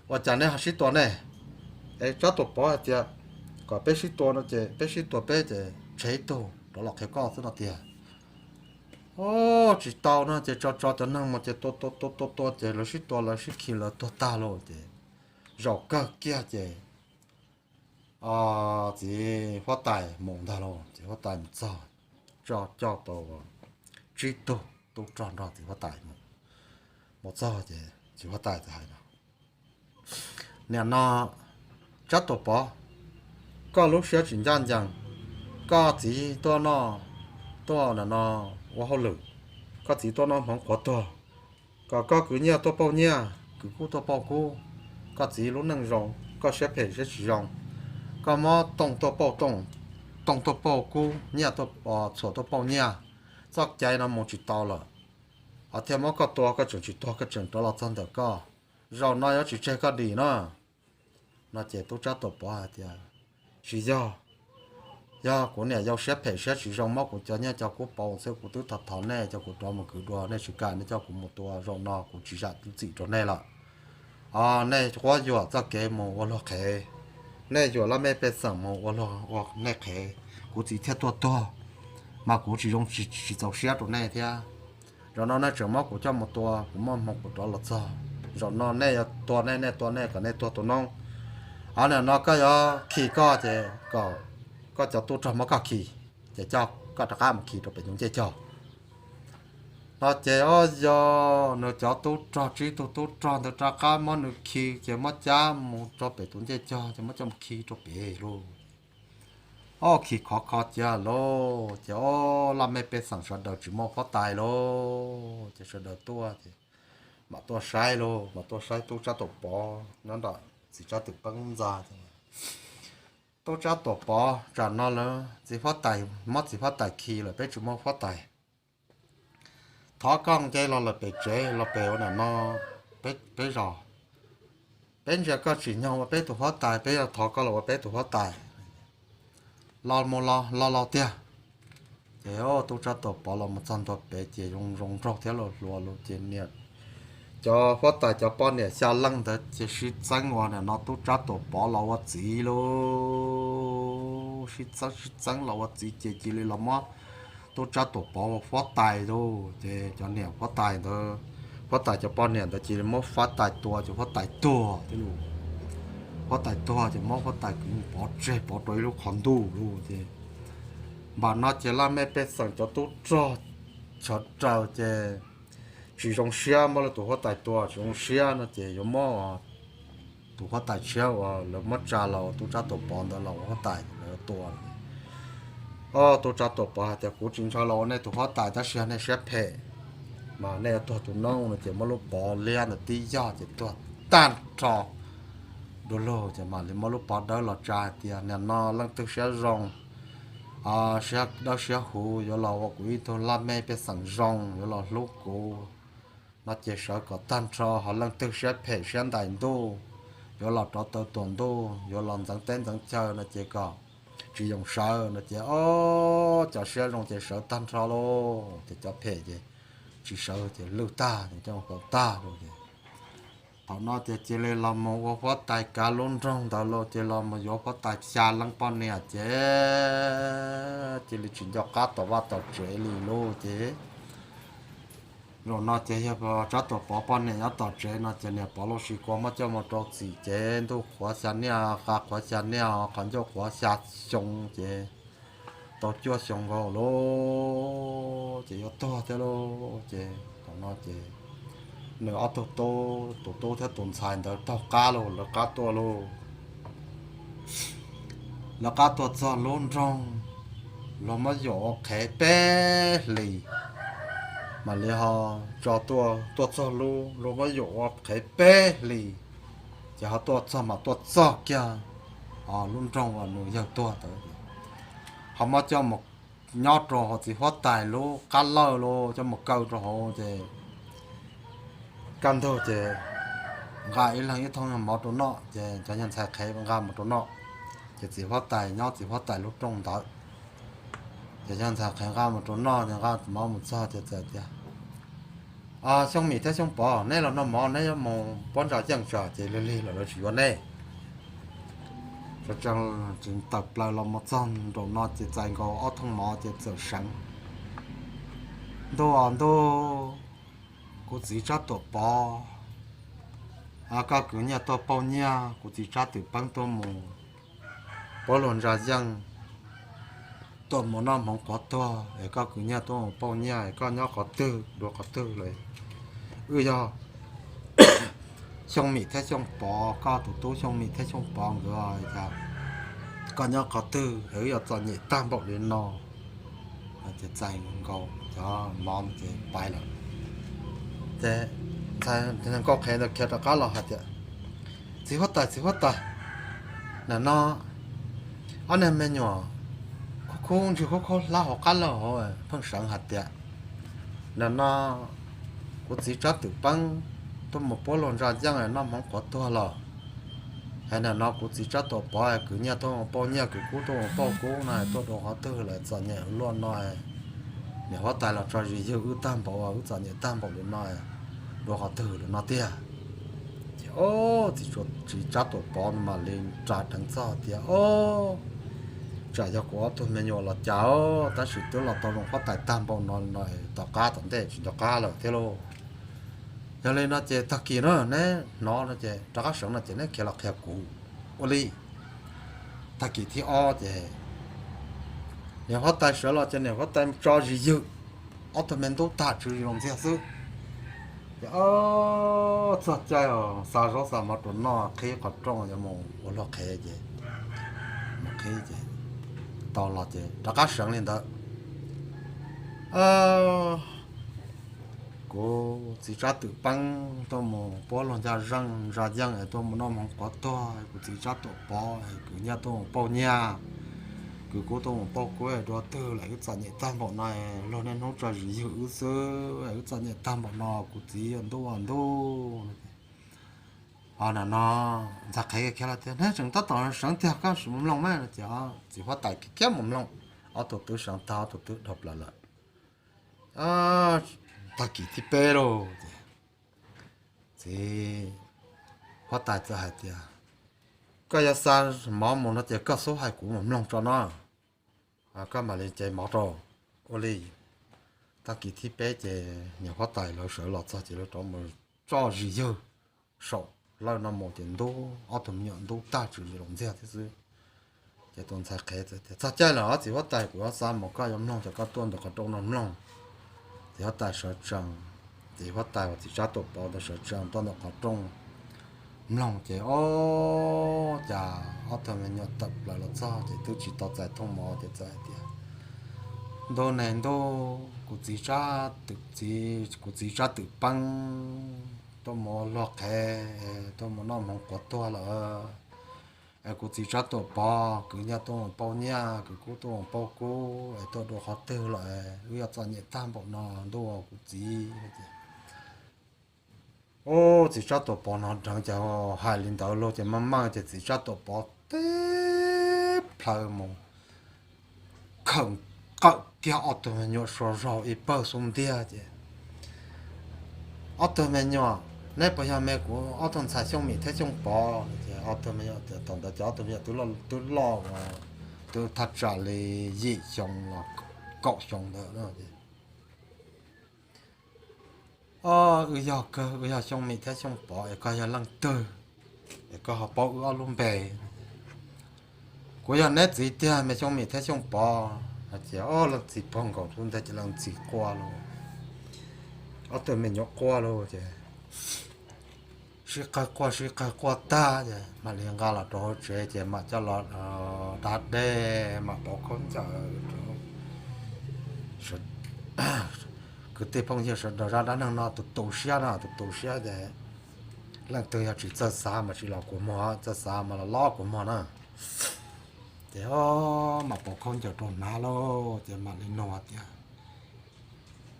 ua cas nej ho sib tua nej? Es Tsab Tuam Pov hais tias kom peb sib tua no ces peb sib tua peb ces tseg ib tug rov los qhia koj xwb no tiag. Tsis tau no ces tso tso cov neeg mus ces tua tua tua tua tua ces lawv sib tua lawv sib khi lawv tuag tag lauj ces zaum kawg kiag ces txiv huab tais mus ntag lauj. Txiv huab tais mus txog, tso coj tau tsib tug tub rog nrog txiv huab tais mus. Mus txog ces txiv huab tais txawm hais no, Nim no Tsab Tuam Pov, koj lub siab tsis ncaj ncees, koj txiv tuaj noj, tuaj nim no ua hauj lwm, koj txiv tuaj noj hmoov qhuav tuag, kom koj kwv nyiaj tuaj pauj nyiaj, kwv kub tuaj pauj kub, koj txiv lub neej zoo, koj siab phem siab tsis zoo, koj muab tooj tuaj pauj tooj, tooj tuaj pauj kub, nyiaj txhuam tuaj pauj nyiaj, txoj cai no mus tsis tau lawm, ho thiaj muab koj tua, koj tseem tsis tuag koj tseem rov los txog ntawm koj, zaum no yuav tsis tseg koj dim na. No ces tub Tsab Tuam Pov hais tias, Tsis yog, yog kuv niam yau siab phem siab tsis zoo muab kuv cov nyiaj cov kub pauv xwb, kuv twb thov thov nej coj kuv rov mus kwv dua, nej tsis kam, nej coj kuv mus tua, zaum no kuv tsis zam txim rau nej lawm. Nej quab yuam txoj kev mus ua luag qhev, nej yuam laj mej pej xeem mus ua luag ua nej qhev, kuv txiv thiaj tuaj tuag, mas kuv tsis zoo tsis txaus siab rau nej thiab. Zaum no nej tseem muab kuv coj mus tua, kuv muaj hmoo kuv rov los txog. Zaum no nej yuav tua nej, nej tua nej kom nej tuag tua noob. Ho nim no koj yuav khi koj ces kom koj cov tub rog muab koj khi, ces coj koj rov qab mus khi rau pem tus ncej cog. No ces o yog nws cov tub rog tsib tug tub rog ntawd rov qab muab nws khi ces muab cab mus rau pem tus ncej cog ces muab coj mus khi rau pem lauj. O khi khov kho cia lauj ces o laj mej pej xeem sawv daws tsis muaj huab tais lauj ces sawv daws tuaj ces mam tuaj saib lauj, mam tuaj saib tub Tsab Tuam Pov nyob nram txiv Tsab Twm Peeb ntxa. Tub Tsab Tuam Pov, tsam no lawv txiv huab tais, muab txiv huab tais khi lawm, peb tsis muaj huab tais. Thov koj nce los lawm pem tsev los pem ua nim no peb zos. Peb ntsia koj tsim nyog ua peb tus huab tais, peb yuav thov koj los ua peb tus huab tais. Los mus los los los tiag. Ces tub Tsab Tuam Pov los mus txog ntua pem ces zoo zoo nraug thiab los hluas lus ces niam, cov huab tais cov poj niam xya leej ntawd ces sib txeeb ua nim no tub Tsab Tuam Pov los ua txiv lauj. Sib txeeb sib txeeb los ua txiv ces cia li los muab tub Tsab Tuam Pov ua huab tais lauj. Ces cov niam huab tais ntawd, huab tais cov poj niam ntawd cia li muab huab tais tua ces huab tais tuag thiab lauj. Huab tais tuag ces muab huab tais kwv pov tseg pov rau ib lub qhov ntuj lauj. Ces npam no ces laj mej pej xeem cov tub rog sawv daws ces tsis zoo siab, muab lawv tus huab tais tua tsis zoo siab no ces yuav muab tus huab tais tshiab uas lawv muab tsa los ua tub Tsab Tuam Pov ntawd los ua huab tais, lawv tua. Ob, tub Tsab Tuam Pov hais tias, kuv tsis ntshaw los ua nej tus huab tais tab sis nej siab phem, mas nej yuav tuag tus noob no ces muab lub pov liab ntawd tib yog ces tuag tag nrho du lug ces mam li muab lub pov dawb los tsa hais tias, nim no leej twg siab zoo, siab dawb siab huv yuav los ua kuv ib tug laj mej pej xeem zoo, yuav los hlub kuv no ces sawv kom tag nrho, ho leej twg siab phem siab ntais ntuj, yuav los rov taw tuam ntuj, yuav los ntxeev teb ntxeev chaw no ces kom tsis yoos sawv no ces ob, cov siab zoo ces sawv tag nrho lauj, ces cov phem ces tsis sawv ces lwj tag, coj mus faus tag lauj ces. Thaum no ces cia li los mus ua huab tais kav lub nroog ntawd lauj, ces los mus yuav huab tais xya leej poj niam ces cia li tsis nco qab tom vaj tom tsev li lauj ces. Zaum no ces yog Tsab Tuam Pov poj niam nyob tom tsev no ces niam Pov Lauj Sis Kua muab coj mus rau txim ces ntuj qhuav xya niaj, qa qhuav xya niaj, qhov ncauj qhuav xya xyoo ces tau cuaj xyoo nkaus lauj ces yuav tuag thiab lauj ces thaum no ces nws ob tug tub, tus tub thiab tus ntxhais ntawd taug qab lauj, lawv qab tuaj lauj. Lawv qab tuaj txog lub nroog, luag muab yuam ua qhev peb hlis, mam li ho tso tuaj, tuaj txog lub, luag muab yuam ua qhev peb hlis, ces ho tuaj txog mas tuaj txog kiag lub nroog uas nws yawg tuag ntawd, ho muab coj mus nyob rau hauv txiv huab tais lub qab lawj lauj, coj mus kaw rau hauv ces kaj ntug ces nqa ib leeg ib thooj mov rau noj, ces cov yawg ntxhais qhev nqa mus rau noj, ces txiv huab tais nyob txiv huab tais lub rooj ntawd. Ces yawg ntxhais qhev nqa mus rau noj, ces nqa mov mus txog ces txawm tias, Xyooj Mim thiab Xyooj Pov, neb los noj mov, neb yuav mus puab ntsa yeej tso. Ces lig lig lawm lawv tsis yuav neb. Tawm plaws los mus txog nraum no ces txais nkaus ob thooj mov ces txawm seev, Ntuj aw ntuj, kuv txiv Tsab Tuam Pov, koj kwv nyiaj tuaj pauj nyiaj, kuv txiv Tsab Twm Peeb tuaj mus puab luag ntsa yeej, tuaj mus noj hmoov qhuav tuag es koj kwv nyiaj tuaj mus pauj nyiaj es koj nyob qhov twg dua qhov twg lawm? Wb yog Xyooj Mim thiab Xyooj Pov, koj tus tub Xyooj Mim thiab Xyooj Pov nkawd, koj nyob qhov twg es wb yuav txom nyem tag npaum li no? Ces txais nkaus cov mov ces pais lawm. Ces ntxhais nkauj qhev ntawd khiav rov qab los hais tias, Txiv huab tais, txiv huab tais, nim no ob niag me nyuam khub khub ntsis khub khub hlab hauv qab lawj hauv pheej seev hais tias, nim no kuv txiv Tsab Twm Peeb tuaj mus puab luag ntsa yeej noj hmoov qhuav tuag los, es nim no kuv txiv Tsab Tuam Pov kwv nyiaj tuaj mus pauj nyiaj, kwv kub tuaj mus pauj kub no, tuaj dua qhov twg lawm txom nyem luaj no, niam huab tais los tso zis ywg wb tag npaum, wb txom nyem tag npaum li no, dua qhov twg lawm no tiag. Ces txiv Tsab Tuam Pov mam li ras dheev txog tias, Ob, tsam yog kuv ob tug me nyuam los cas, tab sis twb los tau zoo huab tais tag npaum no no, tom qab tom ntej tsis nco qab lawm thiab lauj. Yog li no ces tag kis no neb hnov no ces rov qab seev no ces neb khiav los qhia kuv ua li. Tag kis thib ob ces niam huab tais sawv los ces niam huab tais tso zis ywg, ob tug me ntub tag tsw zis los ntxiag xwb. Ces txog caij xa zaub xa mov rau noj qhib qhov rooj yuav mus ua luag qhev ces mus qhib ces tau los ces rov qab seev li ntawd. Kuv txiv Tsab Twm Peeb tuaj mus puab luag ntsa yeej, ntsa yeej es tuaj mus noj hmoov qhuav tuag, kuv txiv Tsab Tuam Pov kwv nyiaj tuaj mus pauj nyiaj, kwv kub tuaj mus pauj kub, dua twg lawm wb txom nyem tag npaum no, luag niaj hnub tso zis ywg wb xwb, wb txom nyem tag npaum no kuv txiv yuav ntuj ua ntuj. Nim no ntxhais qhev khiav los tias, Neb tseem tab tom seev tiag, koj sim mus mloog mas no ces txiv huab tais khiav mus mloog, ob tug twb seev tag, ob tug twb dhau plaws lawm. Tag kis thib peb lauj ces txiv huab tais txawm hais tias, Koj yuav xa mov mus no ces koj xub hais kuv mus mloog tso no, koj mam li cev mov rau. Ua li, tag kis thib peb ces niam huab tais lawv sawv los txog ces lawv rov mus tso zis ywg saum lawj no mus ces ntub, ob tug me nyuam ntub tag tsw zis los ntxiag thiab xwb. Ces tus ntxhais qhev tias, Txog caij lawm txiv huab tais, kuv yuav xa mus, koj yuav mloog ces koj tuaj ntawm qhov rooj no mloog. Txiv huab tais sawv tsees, txiv huab tais uas txiv Tsab Tuam Pov ntawd sawv tsees tuaj ntawm qhov rooj, mloog ces ob, cas ob tug me nyuam tawm plaws los txog ces twb tsis tau txais thooj mov ces txawm hais tias, ntuj ne ntuj, kuv txiv tsab twm, kuv txiv tsab twm peeb tuaj mus ua luag qhev, tuaj mus noj hmoov quav tuag lawm. Es kuv txiv tsab tuam pov kwv nyiaj tuaj mus pauj nyiaj, kwv kub tuaj mus pauj kub, es tuaj dua qhov twg lawm, wb yuav txom nyem tag npaum no ntuj, kuv txiv. Ub, txiv tsab tuam pov hnov dheev ces hais li ntawd los ces maj mam ces txiv tsab tuam pov teb plhaw mus khawm nqawm kiag ob tug me nyuam suav zog ib pawg xub ntiag ces, ob tug me nyuam, neb puas yog me kuv ob tug ntxhais Xyooj Mim thiab Xyooj Pov? Ces ob tug me nyuam, thaum ntawd ces ob tug me nyuam twb loj, twb thaj tsam li yim xyoo los kaum xyoo ntawd. Wb yog kawg, wb yog Xyooj Mim thiab Xyooj Pov, es koj yog leej twg? Es koj ho paub wb ob lub npe? Kuv yog neb txiv tiag, me Xyooj Mim thiab Xyooj Pov. Hais tias, ob, leej txiv pog nkaus lub ntawd ces leej txiv quaj lauj, ob tug me nyuam quaj lauj ces sib qawg quaj sib qawg quaj tag ces mam li nqa los rau hauv tsev ces mam coj los da dej, mam pauv khaub ncaws rau kwv tij phooj ywg sawv daws zaj dab neeg no tus tu siab no, tus tu siab ces leej twg yog tsis txawj xav mas tsis los kua muag, txawj xav mas los lov kua muag na. Ces mam pauv khaub ncaws rau hnav lauj ces mam li nug tias,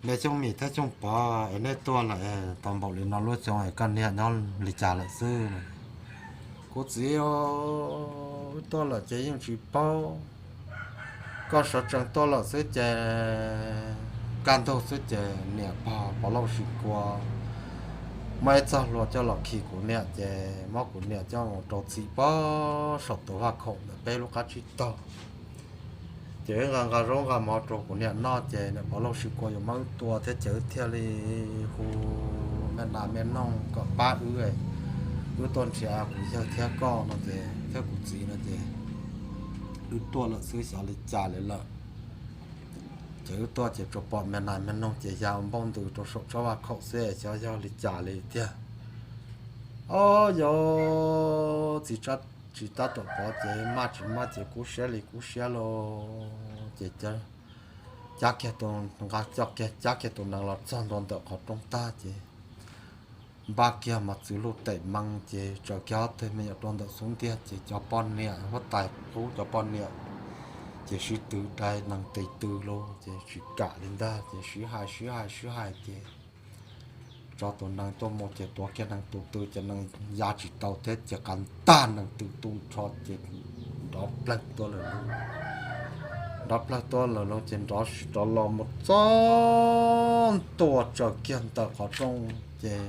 me Xyooj Mim thiab Xyooj Pov, es neb tuaj lawm tau npaum li no lub xyoo es koj niam nyob li cas lawm xwb? Kuv txiv, wb tuaj lawm ces yeej tsis paub, koj sawv tsees tuaj lawm xwb ces kaj ntug xwb ces niam pog Pov Lauj Sis Kua muab ib txoj hlua coj los khi kuv niam ces muab kuv niam coj mus rau txim pog saum tus vaj khaum ntawm peb lub qab tsib taug. Ces wb nqa nqa zaub nqa mov rau kuv niam noj ces niam Pov Lauj Sis Kua yuav muab wb tua thiab ces wb thiaj li hu me nas me noog kom pab wb, wb tuaj nrhiav kuv yawg thiab koj no ces thiab kuv txiv no ces wb tuaj lawm xwb xyov li cas li lawm. Ces wb tuaj ces tsuas pom me nas me noog ces ya npaum ntws rau saum tsob vaj khaum xwb xyov yog li cas li tiag. Ob, yog txiv tsab, tsis tab tom pov ces maj tsis maj ces kub siab li kub siab lauj ces cab kiag tus, nqa coj kiag cab kiag tus nees los txog ntua ntawm qhov rooj tag ces npaj kiag mos txwv luj tes mees ces tsaws kiag ob tug me nyuam rau ntawm xub ntiag ces cov poj niam huab tais qub cov poj niam ces sib tw dai nees tes tw lauj ces tsis kam li ntag ces sib hais sib hais sib hais ces tso tus nees tuaj mus ces tuav kiag nees tus tw ces nees ya tsis tau thiab ces qas ntag nees tw tu nrho ces nrov plawg tuaj lawm lauj. Nrov plawg tuaj lawm lauj ces nrov sis rov los mus txog ntua tsaws kiag ntawm qhov rooj ces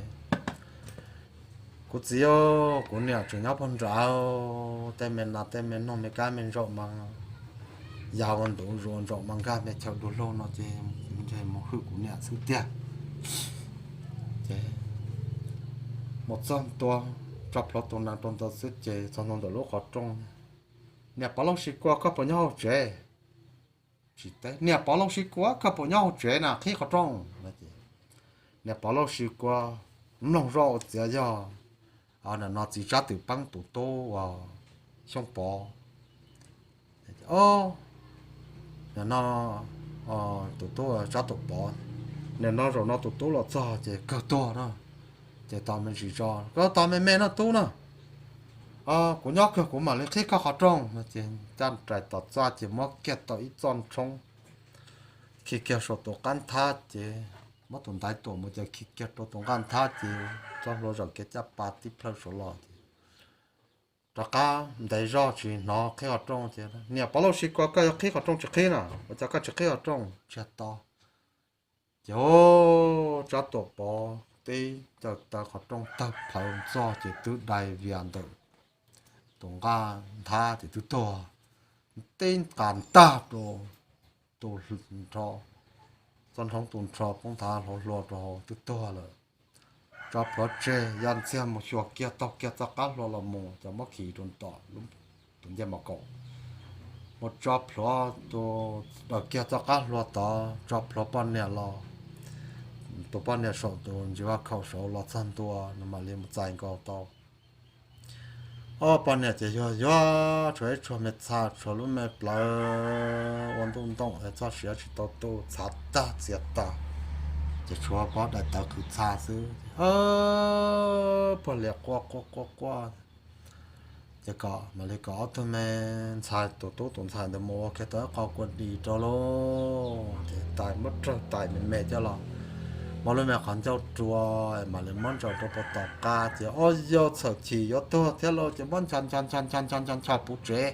kuv txiv, kuv niam tseem nyob puag nrad, tej me nas tej me noog me kab me ntsaum mas ya ua ntuv zus ntsaum mas nkag me chaw du lug no ces ntshe mus hwm kuv niam xwb tiag. Ces mus txog ntua, tso plhuav tus nees rau ntawd xwb ces txog ntua ntawm lub qhov rooj, niam Pov Lauj Sis Kua koj puas nyob hauv tsev? Tsis teb, niam Pov Lauj Sis Kua koj puas nyob hauv tsev na, qhib qhov rooj. Niam Pov Lauj Sis Kua mloog zoj ua txiav yog, nim no txiv tsab twm peeb tus tub uas Xyooj Pov, nim no tus tub tsab twm pov, nim no zaum no tus tub los txog ces kawg tuag na. Ces tos me ntsis tso, koj tos me me no tub na, kuv nyob kawg kuv mam li qhib koj qhov rooj no ces caj rais tom txaj ces muab kiag tau ib txoj ntshoob khi kiag saum tus qab nthab ces muab tus ntaiv tuam mus ces khi kiag rau tus nqaj nthab ces txoj hlua zaum kiag caj pas tib plhaw saud los ces rov qab ntev zog tsis hnov qhib qhov rooj ces, niam Pov Lauj Sis Kua koj yuav qhib qhov rooj tsis qhib na, ua cas koj tsis qhib qhov rooj? Tsis tau. Ces tsab tuam pov tib caws taw qhov rooj tawg plhawv ntxog ces twb dai vias ntawm tus nqaj nthab ces twb tuag, tib nqa ntag rau tus nrho, txoj ntshoob tus nrho poob nthav hauv hlua rau hauv twb tuag lawm. Tso plhuav tseg ya ntxiag mus xyuas kiag taug kiag txoj qab hlua los mus ces muab khi rau tom tus ncej mos kaum. Mus tso plhuav tus, daws kiag txoj qab hlua tod tso plhuav poj niam los, tus poj niam saum tus ntsis vaj khaum saud los txog ntua nws mam li mus txais nkaus tau Ob poj niam ces yuag yuag, tshuav ib tshua me txha, tshuav lub me plawv ua ntuj ntooj, txoj sia tsis tau tu, txhav tag txias tag, ces tshuav pob daim tawv qhwv txha xwb. Pog lias quaj quaj quaj quaj, ces kom mam li kom ob tug me ntxhais, tus tub tus ntxhais ntawd mus ua kiag tau ib qho kua dis rau lauj. Ces tais muab rawg tais me me coj los, muab lub me qhov ncauj rua, mam li muab ntsaws rau puag tom qab, ces ob yau txhawm chim yuav tuag thiab lauj, ces muab ncha ncha ncha ncha ncha ncha ncha puv tsev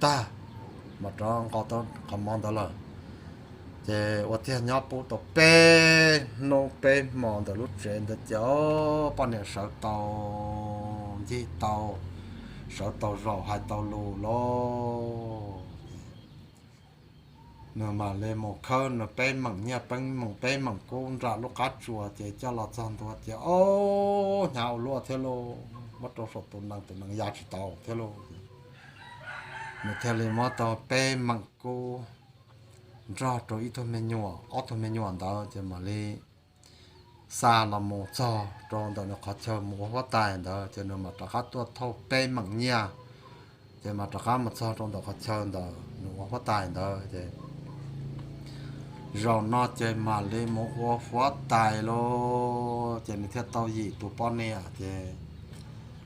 tag, mam rov nqos tau qhov mov ntawd lawm. Ces ua tiag nyob pub tau peb hnub peb hmo ntawm lub tsev ntawd ces poj niam sawv tau ncig tau, sawv tau zaum hais tau lus lauj. Nws mam li mus khawb nws peb meem nyiaj peb meem, peb meem kub nram lub qab tsuas ces coj los txog ntua ces ob hnyav ua luaj thiab lauj, muab rau saum tus nees, tus nees ya tsis tau thiab lauj. Nws thiaj li muab tau peb meem kub nrog rau ib tug me nyuam, ob tug me nyuam ntawd ces mam li xa los mus txog rau ntawm nws qhov chaw mus ua huab tais ntawd ces nws mam rov qab tuaj thauj peb meem nyiaj, ces mam rov qab mus txog rau ntawm qhov chaw ntawm nws ua huab tais ntawd ces zaum no ces mam li mus ua huab tais lauj. Ces nws thiaj tau yim tus poj niam ces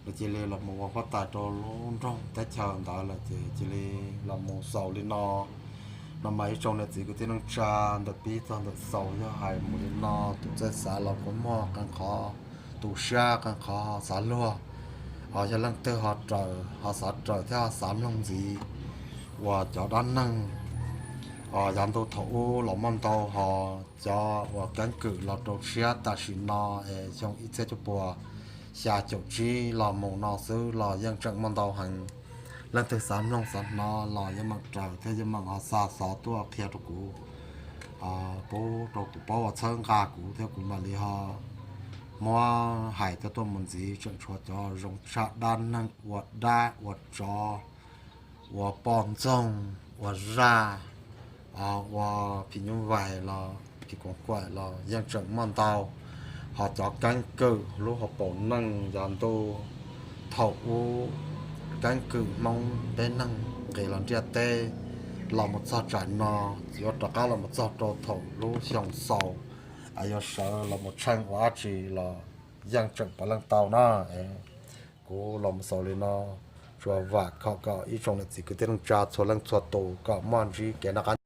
nws cia li los mus ua huab tais rau lub nroog teb chaws ntawd lawm ces cia li los mus xaus li no. No mas ib tsoom niam txiv kwv tij neej tsa ntawm pib txog ntawm xaus yog hais mus li no, tus txawj xav los kua muag qee qhov, tu siab qee qhov xav luag, ho yog leej twg ho raws, ho xav raws thiab ho xav mloog ntxiv uas cov dab neeg yav ntuj thaum ub los muaj ntau, ho cov uas keeb kwm los rau tshiab tam sim no es xyoo ib txhiab cuaj puas xya caum tsib los mus no xwb los yeej tseem muaj ntau heev. Leej twg xav mloog xav hnov los yeej meem raws thiab yeej meem ho xa xov tuaj qhia rau kuv, pub rau kuv paub ua txhawb nqa kuv thiab kuv mam li ho muab hais thiab tuaj mus ntxiv. Tseem tshuav cov zoo tshaj dab neeg ua dab ua tsov, ua poj ntxoog, ua zaj, ua phim nyuj vais los phim koos kaim los yeej tseem muaj ntau. Ho cov keeb kwm lub hauv paus neej yav ntuj thaum ub, keeb kwm Hmoob peb neeg nqis los ntiaj teb los mus txog tsam no, yuav rov qab los mus txog rau thaum lub xyoo xaus, yuav sawv los mus tsheej ua dab tsi los yeej tseem puav leej tau na. Kuv los mus xaus li no, tsuas vam khom kom ib tsoom niam txiv kwv tij neej tsa txhua leej txhua tus kom muaj ntsib kev noj qab